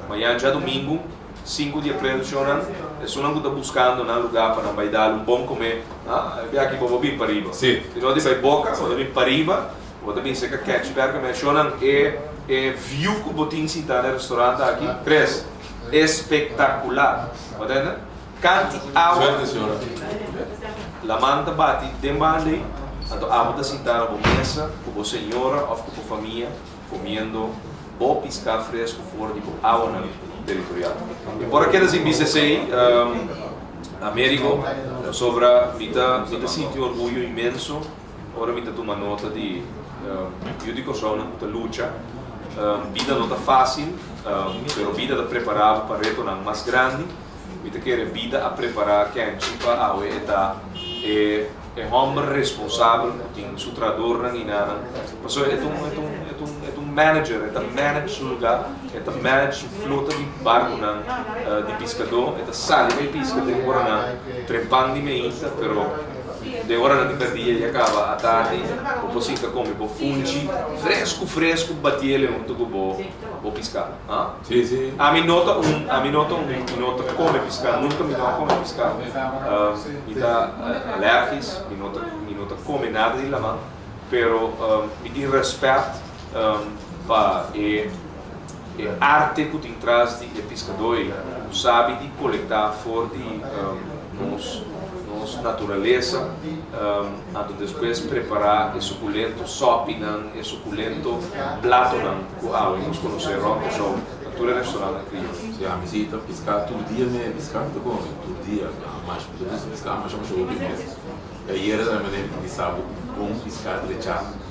mayan djadumingu, sinku di aprel shownan, esunnan ku ta buskando nan lugá pa nan bai dal un bon komé, ah, e biaha aki bo por bin pariba. Si no di bai boka, bo ta bin pariba, bo ta bin serka Kenchi Berkemeyer. Shownan, e e view ku bo tin sintá na e restaurant aki, tres. Espektakular. Bo ta hende? Kanti awa, laman ta bati den banda ei, anto abo ta sinta na bo mesa ku bo señora òf ku bo famia komiendo bo piská fresku for di bo awanan teritorial. Mi por a keda sin bisa esei, Amerigo, pasobra mi ta mi ta sinti un orguyo inmenso ora mi ta tuma nota di yu di Kòrsounan ku ta lucha. Bida no ta fásil, pero bida ta prepará bo pa retonan mas grandi. Mi ta kere bida a prepará Kenchi pa awe e ta e e hòmber responsabel ku tin su trahadornan i nanan. Pasobra e ta un e ta un e ta un e ta un manager, e ta manage su lugá, e ta manage su flota di barkunan di piskadó, e ta sali bai piska den oranan trempan di meinta, pero Den oranan di perdia ya caba atardi bo por sinta come bo funchi fresco fresco batiele hunto cu bo bo pisca ha? Si si. Ami no ta un ami no ta un mi no ta come pisca nunca mi no a come pisca mi ta alergis mi no ta mi no ta come nada di laman pero mi tin respet pa e e arte cu tin tras di e piscador ey cu sabi di colecta for di nos nos naturalesa anto despues prepara e suculento sopinan e suculento platonan cu awe nos conoce rond Kòrsou na tur e restaurantnan krioyo. Si ami si ta pisca tur dia mi pisca mi ta come tur dia mas mi ta gusta pisca masha masha hopi mes y ayera tambe mi ta bisa bo un bon pisca drecha.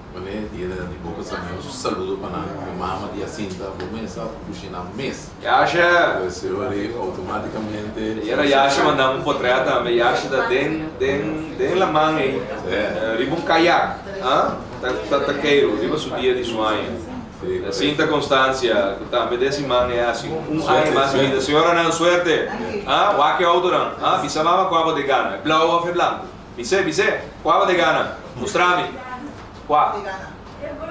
Mane di hende di boca sa mi un saludo pa nan mi mama di Jacinta bo mes sa cushina mes. Yasha! Pues e ora ei automaticamente. Yera Yasha manda un potret tambe Yasha ta den den den laman ei riba un kayak ah ta ta ta keiru riba su dia di su aña Jacinta Constancia cu tambe den siman e haci un aña mas di bida señoranan suerte ah wak e autonan ah bisa mama cua bo te gana e blauw of e blanco. Bis'é, bis'é, kua bo ta gana? Mustra mi. Kua?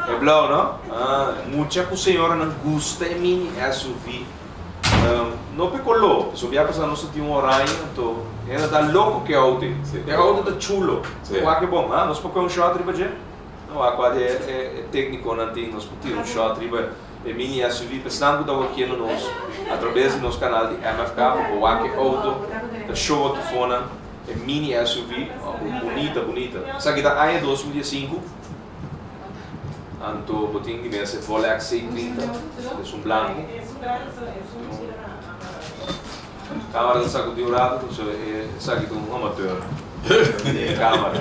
E blou, no? Ah, mucha ku señoranan gusta e mini SUV. No p'e koló, pasobra bia pasá nos ta tin un oranje, anto hende ta loko ku e outo ei. E outo ta chulo. Wak e bon, ah, nos por kohe un shòt riba dje? No, wak kua di e téknikonan tin, nos por tira un shòt riba e mini SUV. Pa esnan ku ta wakiendo nos atrabes di nos kanal di MFK, bo por wak e outo ta show aki fonan. E mini SUV, bunita bunita. Esaki ta aña 2015. Anto bo tin di mester Volex C30, esun blanco. Camera ta sacudi un rato, pasobra esaki ta un amateur di camera.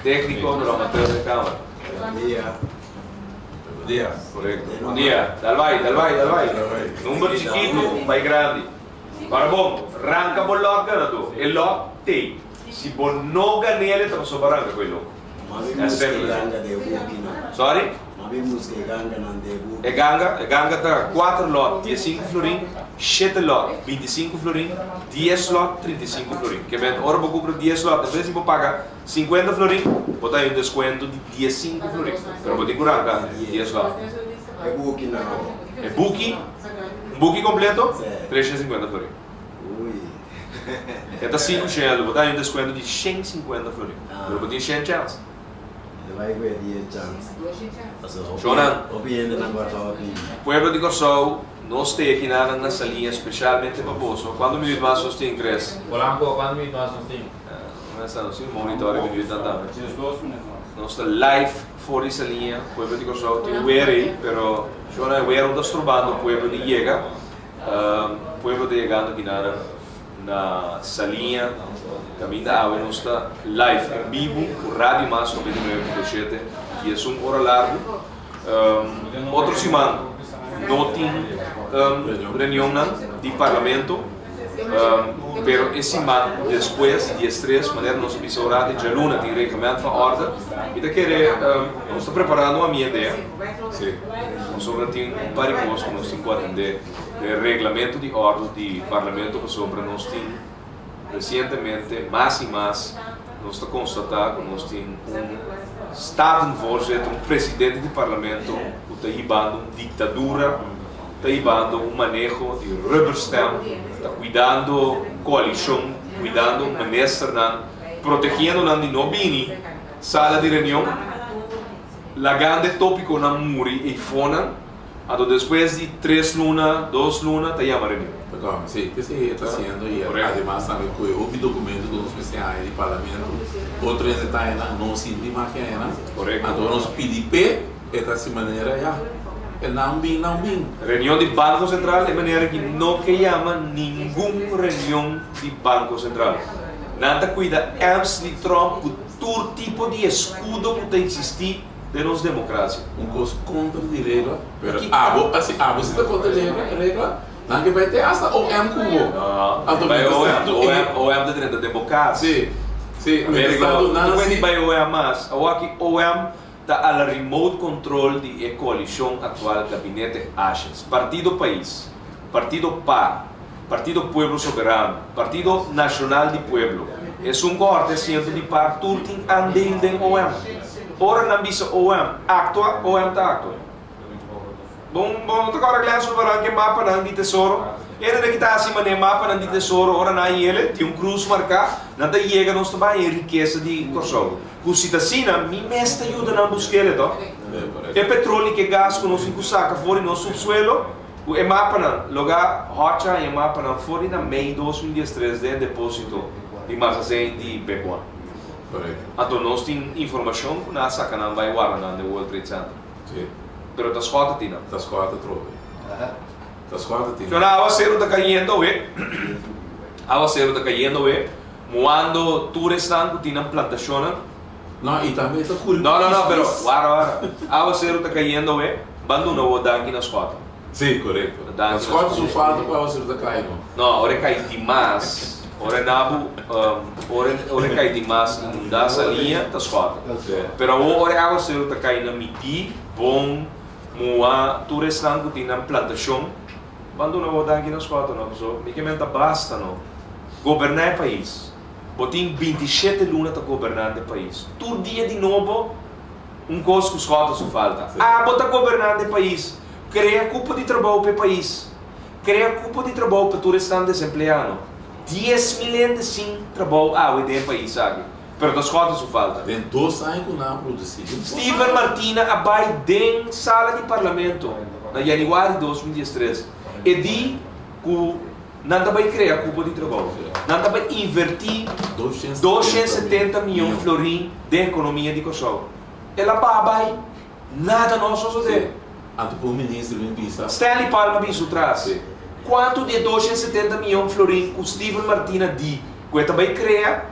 Tecnico pero amateur di camera. Bon dia. Bon dia. Correcto. Bon dia. Dal bai, dal bai, dal bai. Number chikitu bai grandi. Ora bon, ranka bo lòt ganadó. E lòt t'ei. Si bo no gan'el e ta pasobra bo ranka ku e lòt. Sorry? E ganga? E ganga ta kuater lòt diesinku florin, shete lòt bintisinku florin, dies lòt trintisinku florin. Ke men ora bo kumpra dies lòt en bes di bo paga sinkuenta florin, bo ta haña un deskuento di diesinku florin. Pero bo tin ku ranka dies lòt. E buki? Un buki completo? 350 florin. E ta sinku shelu, bo ta haña un descuento di 150 florin. Pero bo tin shen chèns. Shownan, Pueblo di Kòrsou, nos te aki nan na Saliña specialmente pa boso. Kuantu minuut mas nos tin, Chris? Polanco, kuantu minuut mas nos tin? Nos tin monitor e minuutnan tambe. Nos ta live. For di Saliña, pueblo di Kòrsou tin wer ei, pero shona e wer no ta strobando pueblo di yega. Pueblo ta yegando akinan na Saliña, kaminda awe nos ta live en bibu ku Radio Mas 99.7 i esun ora largu. Otro siman no tin reunionnan di Parlamento. Pero e siman despues, diestres, manera nos a bisa ora di djaluna tin reglement van orde, mi ta kere nos ta preparando un ambiente, pasobra tin un par di kos ku nos tin ku atendé Den reglamento di òrdu di Parlamento pasobra nos tin resientemente mas i mas nos ta konstatá ku nos tin un Statenvoorzitter, un presidente di Parlamento ku ta hibando un diktadura, ta hibando un maneho di rubberstamp, ta kuidando koalishon, kuidando ministernan, protegiendo nan di no bini sala di reunion, lagando e tópikonan muri eifonan. Anto despues di tres luna, dos luna ta yama reunion. Ta kòm, si, p'esei e ta hasiendo i ademas tambe ku e hopi dokumento ku nos mester haña di parlamento, otro hende ta haña nan, no sinti mas ke haña nan. Korekto. Anto nos pidi p'e, e ta hasi manera ya, e nan bin, nan bin. Reunion di Banko Sentral, e manera ki no ke yama ningun reunion di Banko Sentral. Nan ta kuida Emsley Tromp ku tur tipo di eskudo ku ta eksistí. Den nos demokrasia. Un kos kontra di regla, pero abo si abo si ta kontra di regla, nan ke bai te hasta OM ku bo. No, Anto bai mi ta OM, sa tu OM, OM ta drenta den bo kas. Si, si, mi ta sa tu nan Tu si. puede bai OM mas. Awaki OM ta a la remote control di e koalishon aktual Gabinete Asjes. Partido Pais, Partido par, Partido Pueblo Soberano, Partido Nacional di Pueblo, esun ku horta asiento di par tur tin andeel den OM. Ora nan bisa OM actua, OM ta actua. Bon, bo no ta kòrda Glenn Sulvaran ku e mapanan di tesoro? Hende ta kita hasi manera mapanan di tesoro ora nan yele, tin un krus marká, nan ta yega nos ta bai e rikesa di Kòrsou. Ku si ta asina, mi mes ta yuda nan busk'el, to. E petroli ku e gas ku nos tin ku saka for di nos supsuelo, Ku e mapanan, loga Hocha haña mapanan for di na mei 2013 den e deposito di magazijn di Beguan. Anto nos tin informashon ku nan a saka nan bai warda nan den World Trade Center. Pero ta Schotte tin nan. Ta Schotte trobe. Ta Schotte tin nan. Shona awaseru ta kayendo awe. Awaseru ta kayendo awe. Muando tur esnan ku tin nan plantashonnan. No, i tambe ta kuri No, no, no, pero wara, wara. Awaseru ta kayendo awe. Ban duna bo danki na Schotte. Sí, korekto. Danki na Schotte su falta ku awaseru ta kai no. No, ora e kai dimas, ora e nabu, ora ora e kai dimas inundá Saliña ta Schotte. Pero awor ora e awaseru ta kai na midí, bon, mua, tur esnan ku tin nan plantashon, ban duna bo danki na Schotte no, pasobra mi ke men ta basta no. Goberná e pais. Bo tin 27 luna ta gobernando e pais. Tur dia di nobo un kos ku Schotte su falta. Abo ta gobernando e pais. Krea kupo di trabou pa e pais. Krea kupo di trabou pa tur esnan desempleano. 10,000 hende sin trabou awe den e pais aki. Pero ta Schotte su falta. Den dos aña ku nan a produsí. Steven Martina a bai den sala di parlamento na yanüari 2013. E di ku. Nan ta bai krea kupo di trabou. Nan ta bai invertí 270 mion florin den ekonomia di Kòrsou. El a baha bai, nada no a sosodé. Anto ku un minister bin bisa. Stanley Palm a bin su tras. Kuantu di e 270 mion florin ku Steven Martina di ku e ta bai krea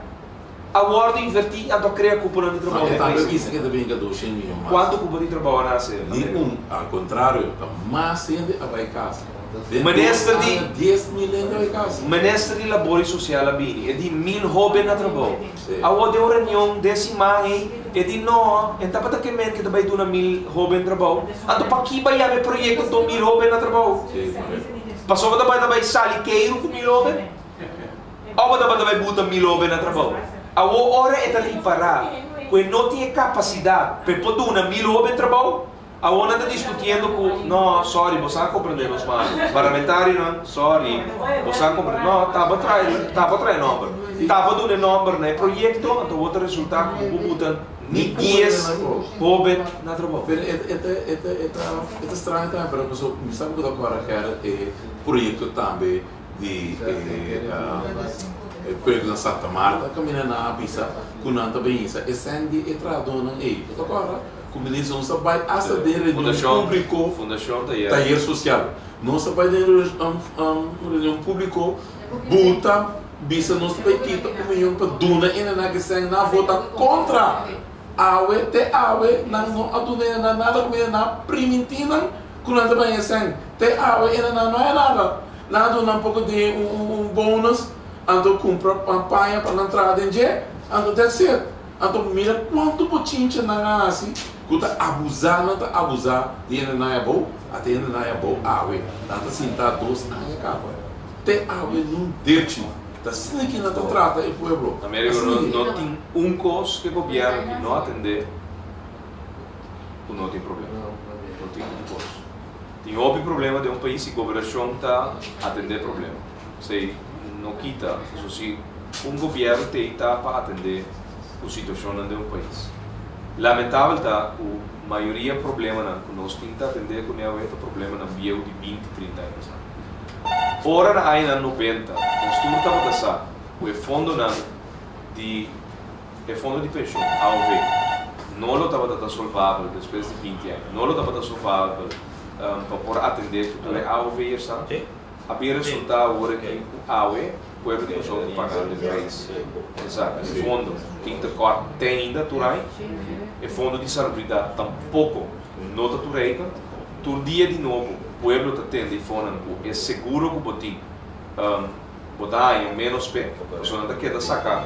a wòrdu invertí anto a krea kuponan di trabou den E tambe pais? bisa ku e ta bin ka 200 mion mas. Kuantu kupo di trabou a nase? Ni un, al kontrario, ta mas hende a bai kas. Den Minister dos di aña, 10,000 hende a bai kas. Minister di Labor i Sosial a bini, e di 1000 hóben na trabou. Sí. Awor den un reunion den siman ei, e di no, e tabata ke men ke ta bai duna 1000 hóben trabou. Anto paki bai yama e proyekto 2000 hóben na trabou? Sí, korekto. Pasobra ta bai ta bai sali keiru ku 1000 hóben? Òf bo tabata bai buta 1000 hóben na trabou? Awor ora e ta ripará ku e no tin e kapasidat pa e por duna 1000 hóben trabou, Awor nan ta diskutiendo ku, no, sorry, bo sa komprendé nos malu. Parlamentarionan, sorry, bo sa komprendé. No, taba trae, taba trae nòmber. Taba duna e nòmber na e proyekto, anto awor ta resultá ku bo buta ni 10 hóben na trabou. Pero e ta, e ta, e ta, e ta straño tambe, pero pasobra mi sa ku ta kòrda Gerrit e proyekto tambe di e e proyekto na Santa Marta kaminda nan a bisa ku nan ta bin hisa e sèn di e trahadónan ei. Bo ta kòrda? Ku minister nos a bai asta den reunion públiko, Fundashon Tayer. Tayer Sosial. Nos a bai den reunion públiko, buta bisa nos ta bai kita un miyon pa duna enenan ke sèn nan vota kontra. Awe te awe nan no a duna enenan nada ku enenan a primintí nan ku nan ta bai haña sèn. Te awe enenan no haña nada. Nan a duna nan poko di un bonus anto kumpra paña pa nan traha den dje anto that's it. Anto mira cuanto bochincha nan a haci cu ta abusa, nan ta abusa di hende nan abou. Ata hendenan ei abou awe, nan ta sinta dos aña kaba. Te awe nun derchi. Ta asina ki nan ta trata e pueblo. Americo Asina no ki. no tin un kos ku e gobièrnu ki no atendé ku no tin problema. No tin un kos. Tin hopi problema den un pais i gobernashon ta atendé problema. Esei no kita. Pasobra si un gobièrnu t'ei ta pa atendé ku situashonnan den un pais. Lamentabel ta ku mayoria problemanan ku nos tin ta atendé kuné awe ta problemanan bieu di binti, trinta aña pasá. Ora na añanan nobenta nos tur tabata sa ku e fondonan di e fondo di penshon, AOV, no lo tabata ta solvabel despues di binti aña, no lo tabata solvabel pa por atendé ku tur e AOV'ersnan, a bin resultá awor aki ku awe pueblo di Kòrsou ta pagando e preis esaki. E fondo tin tekort te ainda tur aña, e fondo di salubridat tampoko no ta toereikend. Tur dia di nobo pueblo ta tende i fonan ku e seguro ku bo tin bo ta haña ménos p'e, pasobra nan ta keda saka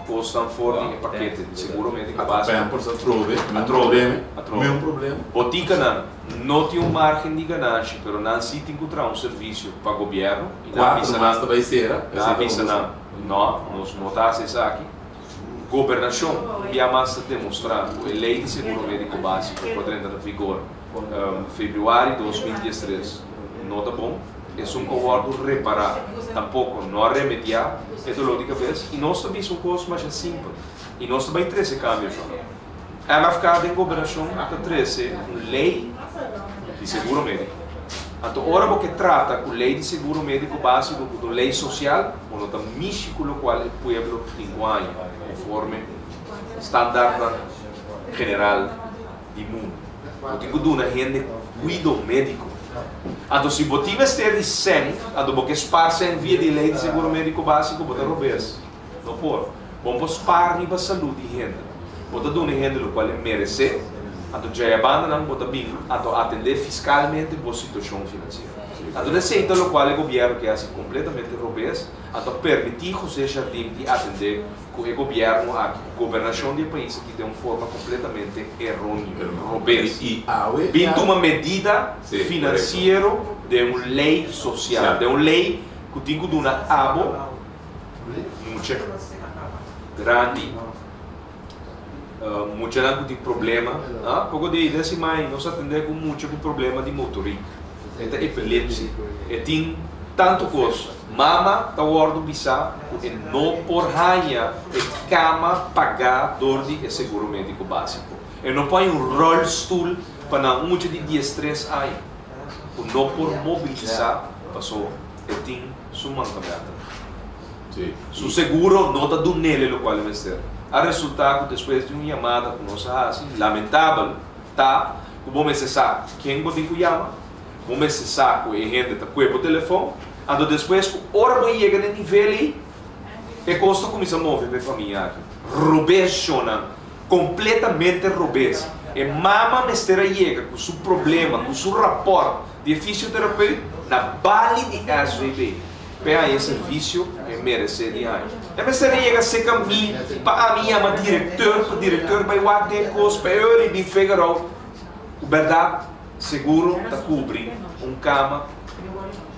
kosnan for di e pakete di seguro médiko básiko. Atrobe, atrobe. Botikanan no tin un márgen di ganashi, pero nan sí tin ku traha un servisio pa gobièrnu i nan a bisa nan, nan a bisa nan, nò, nos no ta hasi esaki. Gobernashon un bia mas ta demostrá ku e lei di seguro médiko básiko ku a drenta na vigor febrüari 2013 no ta bon. Esun ku a wòrdu repará tampoko no a remediá e doló di kabes. I nos ta bisa un kos masha simpel i nos ta bai trese kambio shon. MFK den gobernashon ta trese un lei di seguro médiko. Anto ora bo ke trata ku lei di seguro médiko básiko ku ta un lei sosial, Bo no ta mishi ku lokual e pueblo tin ku haña konforme standaardnan general di mundu. Bo tin ku duna hende kuido médiko. Anto si bo tin mester di sèn, anto bo ke spar sèn via di e lei di seguro médiko básiko, bo ta robes. No por. Bo no por spar riba salú di hende. Bo ta duna e hende lokual e meresé, anto djaya bandanan bo ta bin anto atendé fiskalmente bo situashon finansiero. Anto ta esei ta lokual e gobièrnu ke hasi kompletamente robes, anto a permití José Jardim di atendé ku e gobièrnu aki, ku gobernashon di e pais aki den un forma kompletamente eróneo, robes. Bin tuma medida finansiero den un lei sosial, den un lei ku tin ku duna abo mucha grandi, muchanan ku tin problema. Poko di ei siman nos atendé ku mucha ku problema di motorik, e ta epilepsi, e tin tantu kos. Mama ta wòrdu bisá ku e no por haña e kama pagá dor di e seguro médiko básiko. E no por haña un ròlstul pa nan mucha di diestres aña ku no por mobilisá paso e tin su mankamentu. Su seguro no ta dunele lokual e mester. A resultá ku despues di un yamada ku nos a hasi, lamentabel ta ku bo mester sa ken bo tin ku yama, bo mester sa ku e hende ta kue bo telefon, anto despues ku ora bo yega na e nivel ei, e kos ta kuminsá move pa e famia aki. Robes shonnan, kompletamente robes. E mama mester a yega ku su problema, ku su rapòrt di e fisioterapeut na bali di SVB. P'e haña e servisio e meresé di haña. E mester a yega serka mi pa ami yama direkteur, pa direkteur bai wak den e kos, pa e ora i bin figure out ku bèrdat seguro ta kubri un kama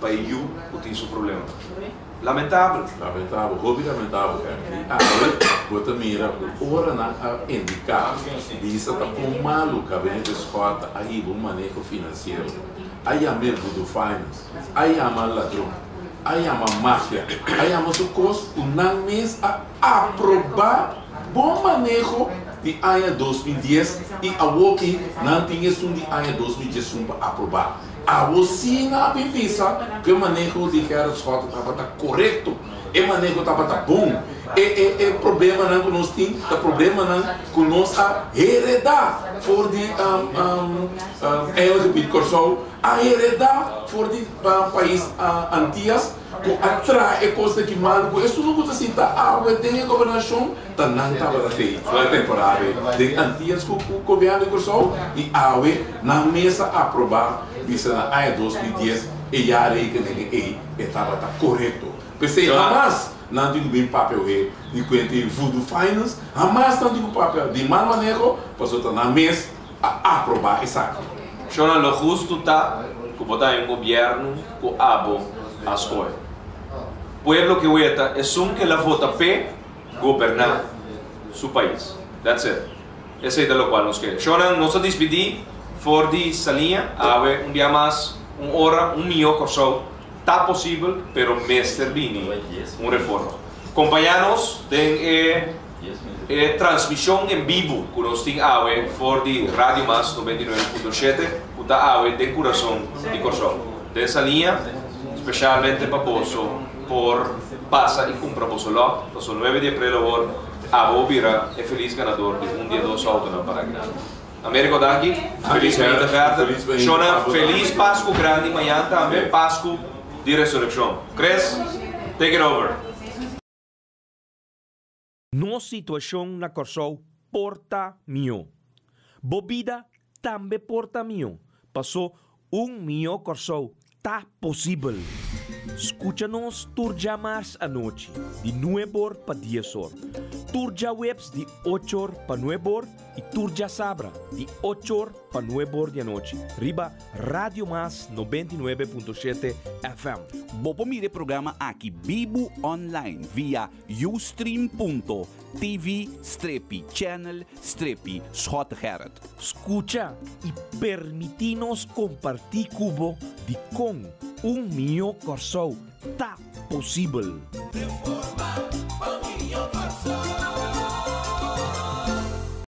pa e yu ku tin su problema. Lamentabel. Lamentabel, hopi lamentabel Henry. I awe bo ta mira ku ora nan a indiká bisa ta kon malu Gabinete Schotte a hiba un maneho finansiero, a yam'é voodoo finance. A yama ladron, a yama mafia, a yama tur kos ku nan mes a aprobá bon maneho di aña 2010 i awoki nan tin esun di aña 2011 pa aprobá. Awo si nan a bin bisa ku e maneho di Gerrit Schotten tabata korekto, e maneho tabata bon, e e e problemanan ku nos tin ta problemanan ku nos a heredá for di Eilandsgebied Kòrsou. A heredá for di pais Antias ku a traha e kos aki malu ku esun ku ta sinta awe den e gobernashon ta nan tabata tei e temporada ei den Antias ku gobièrnu di Kòrsou i awe nan mes a aprobá bisa na aña 2010 e jaarrekeningen ei e tabata korekto. P'esei hamas nan tin ku bin papia oe di kuenta e voodoo finance, hamas nan tin ku papia di mal maneho pasobra ta nan mes a aprobá esaki. Shona lo hustu ta ku bo ta un gobièrnu ku abo a skohe. Pueblo ke weta esun ku el a vota p'e goberná su pais. That's it. Esei ta lokual nos ke. Shona, nos ta dispidí for di Saliña awe un bia mas, un ora, un mihó Kòrsou ta posibel, pero mester bini un reforma. Kompañá nos den e e transmishon en bibu ku nos tin awe for di Radio Mas 99.7 ku ta awe den kurason di Kòrsou. Den Saliña, speshalmente pa boso por pasa i kumpra boso lòt, paso 9 di aprel awor abo bira e felis ganador di un di e dos outonan para grandi. Americo danki, felis mainta verder. Shona, felis Pasku grandi mañan tambe, Pasku di Resurekshon. Chris, take it over. Nos situashon na Kòrsou por ta mihó. Bo bida tambe por ta mihó, pasó un mihó Kòrsou ta posibel. Skucha nos tur djamars anochi di nueb'or pa dies'or, tur djaweps di och'or pa nueb'or i tur djasabra di och'or pa nueb'or di anochi riba Radio Mas 99.7 FM. Bo por mira e programa aki bibu online via ustream.tv strepi channel strepi Schottegerrit. Skucha i permití nos kompartí ku bo dikon un mihó Kòrsou ta posibel. Reforma pa mihó Kòrsou.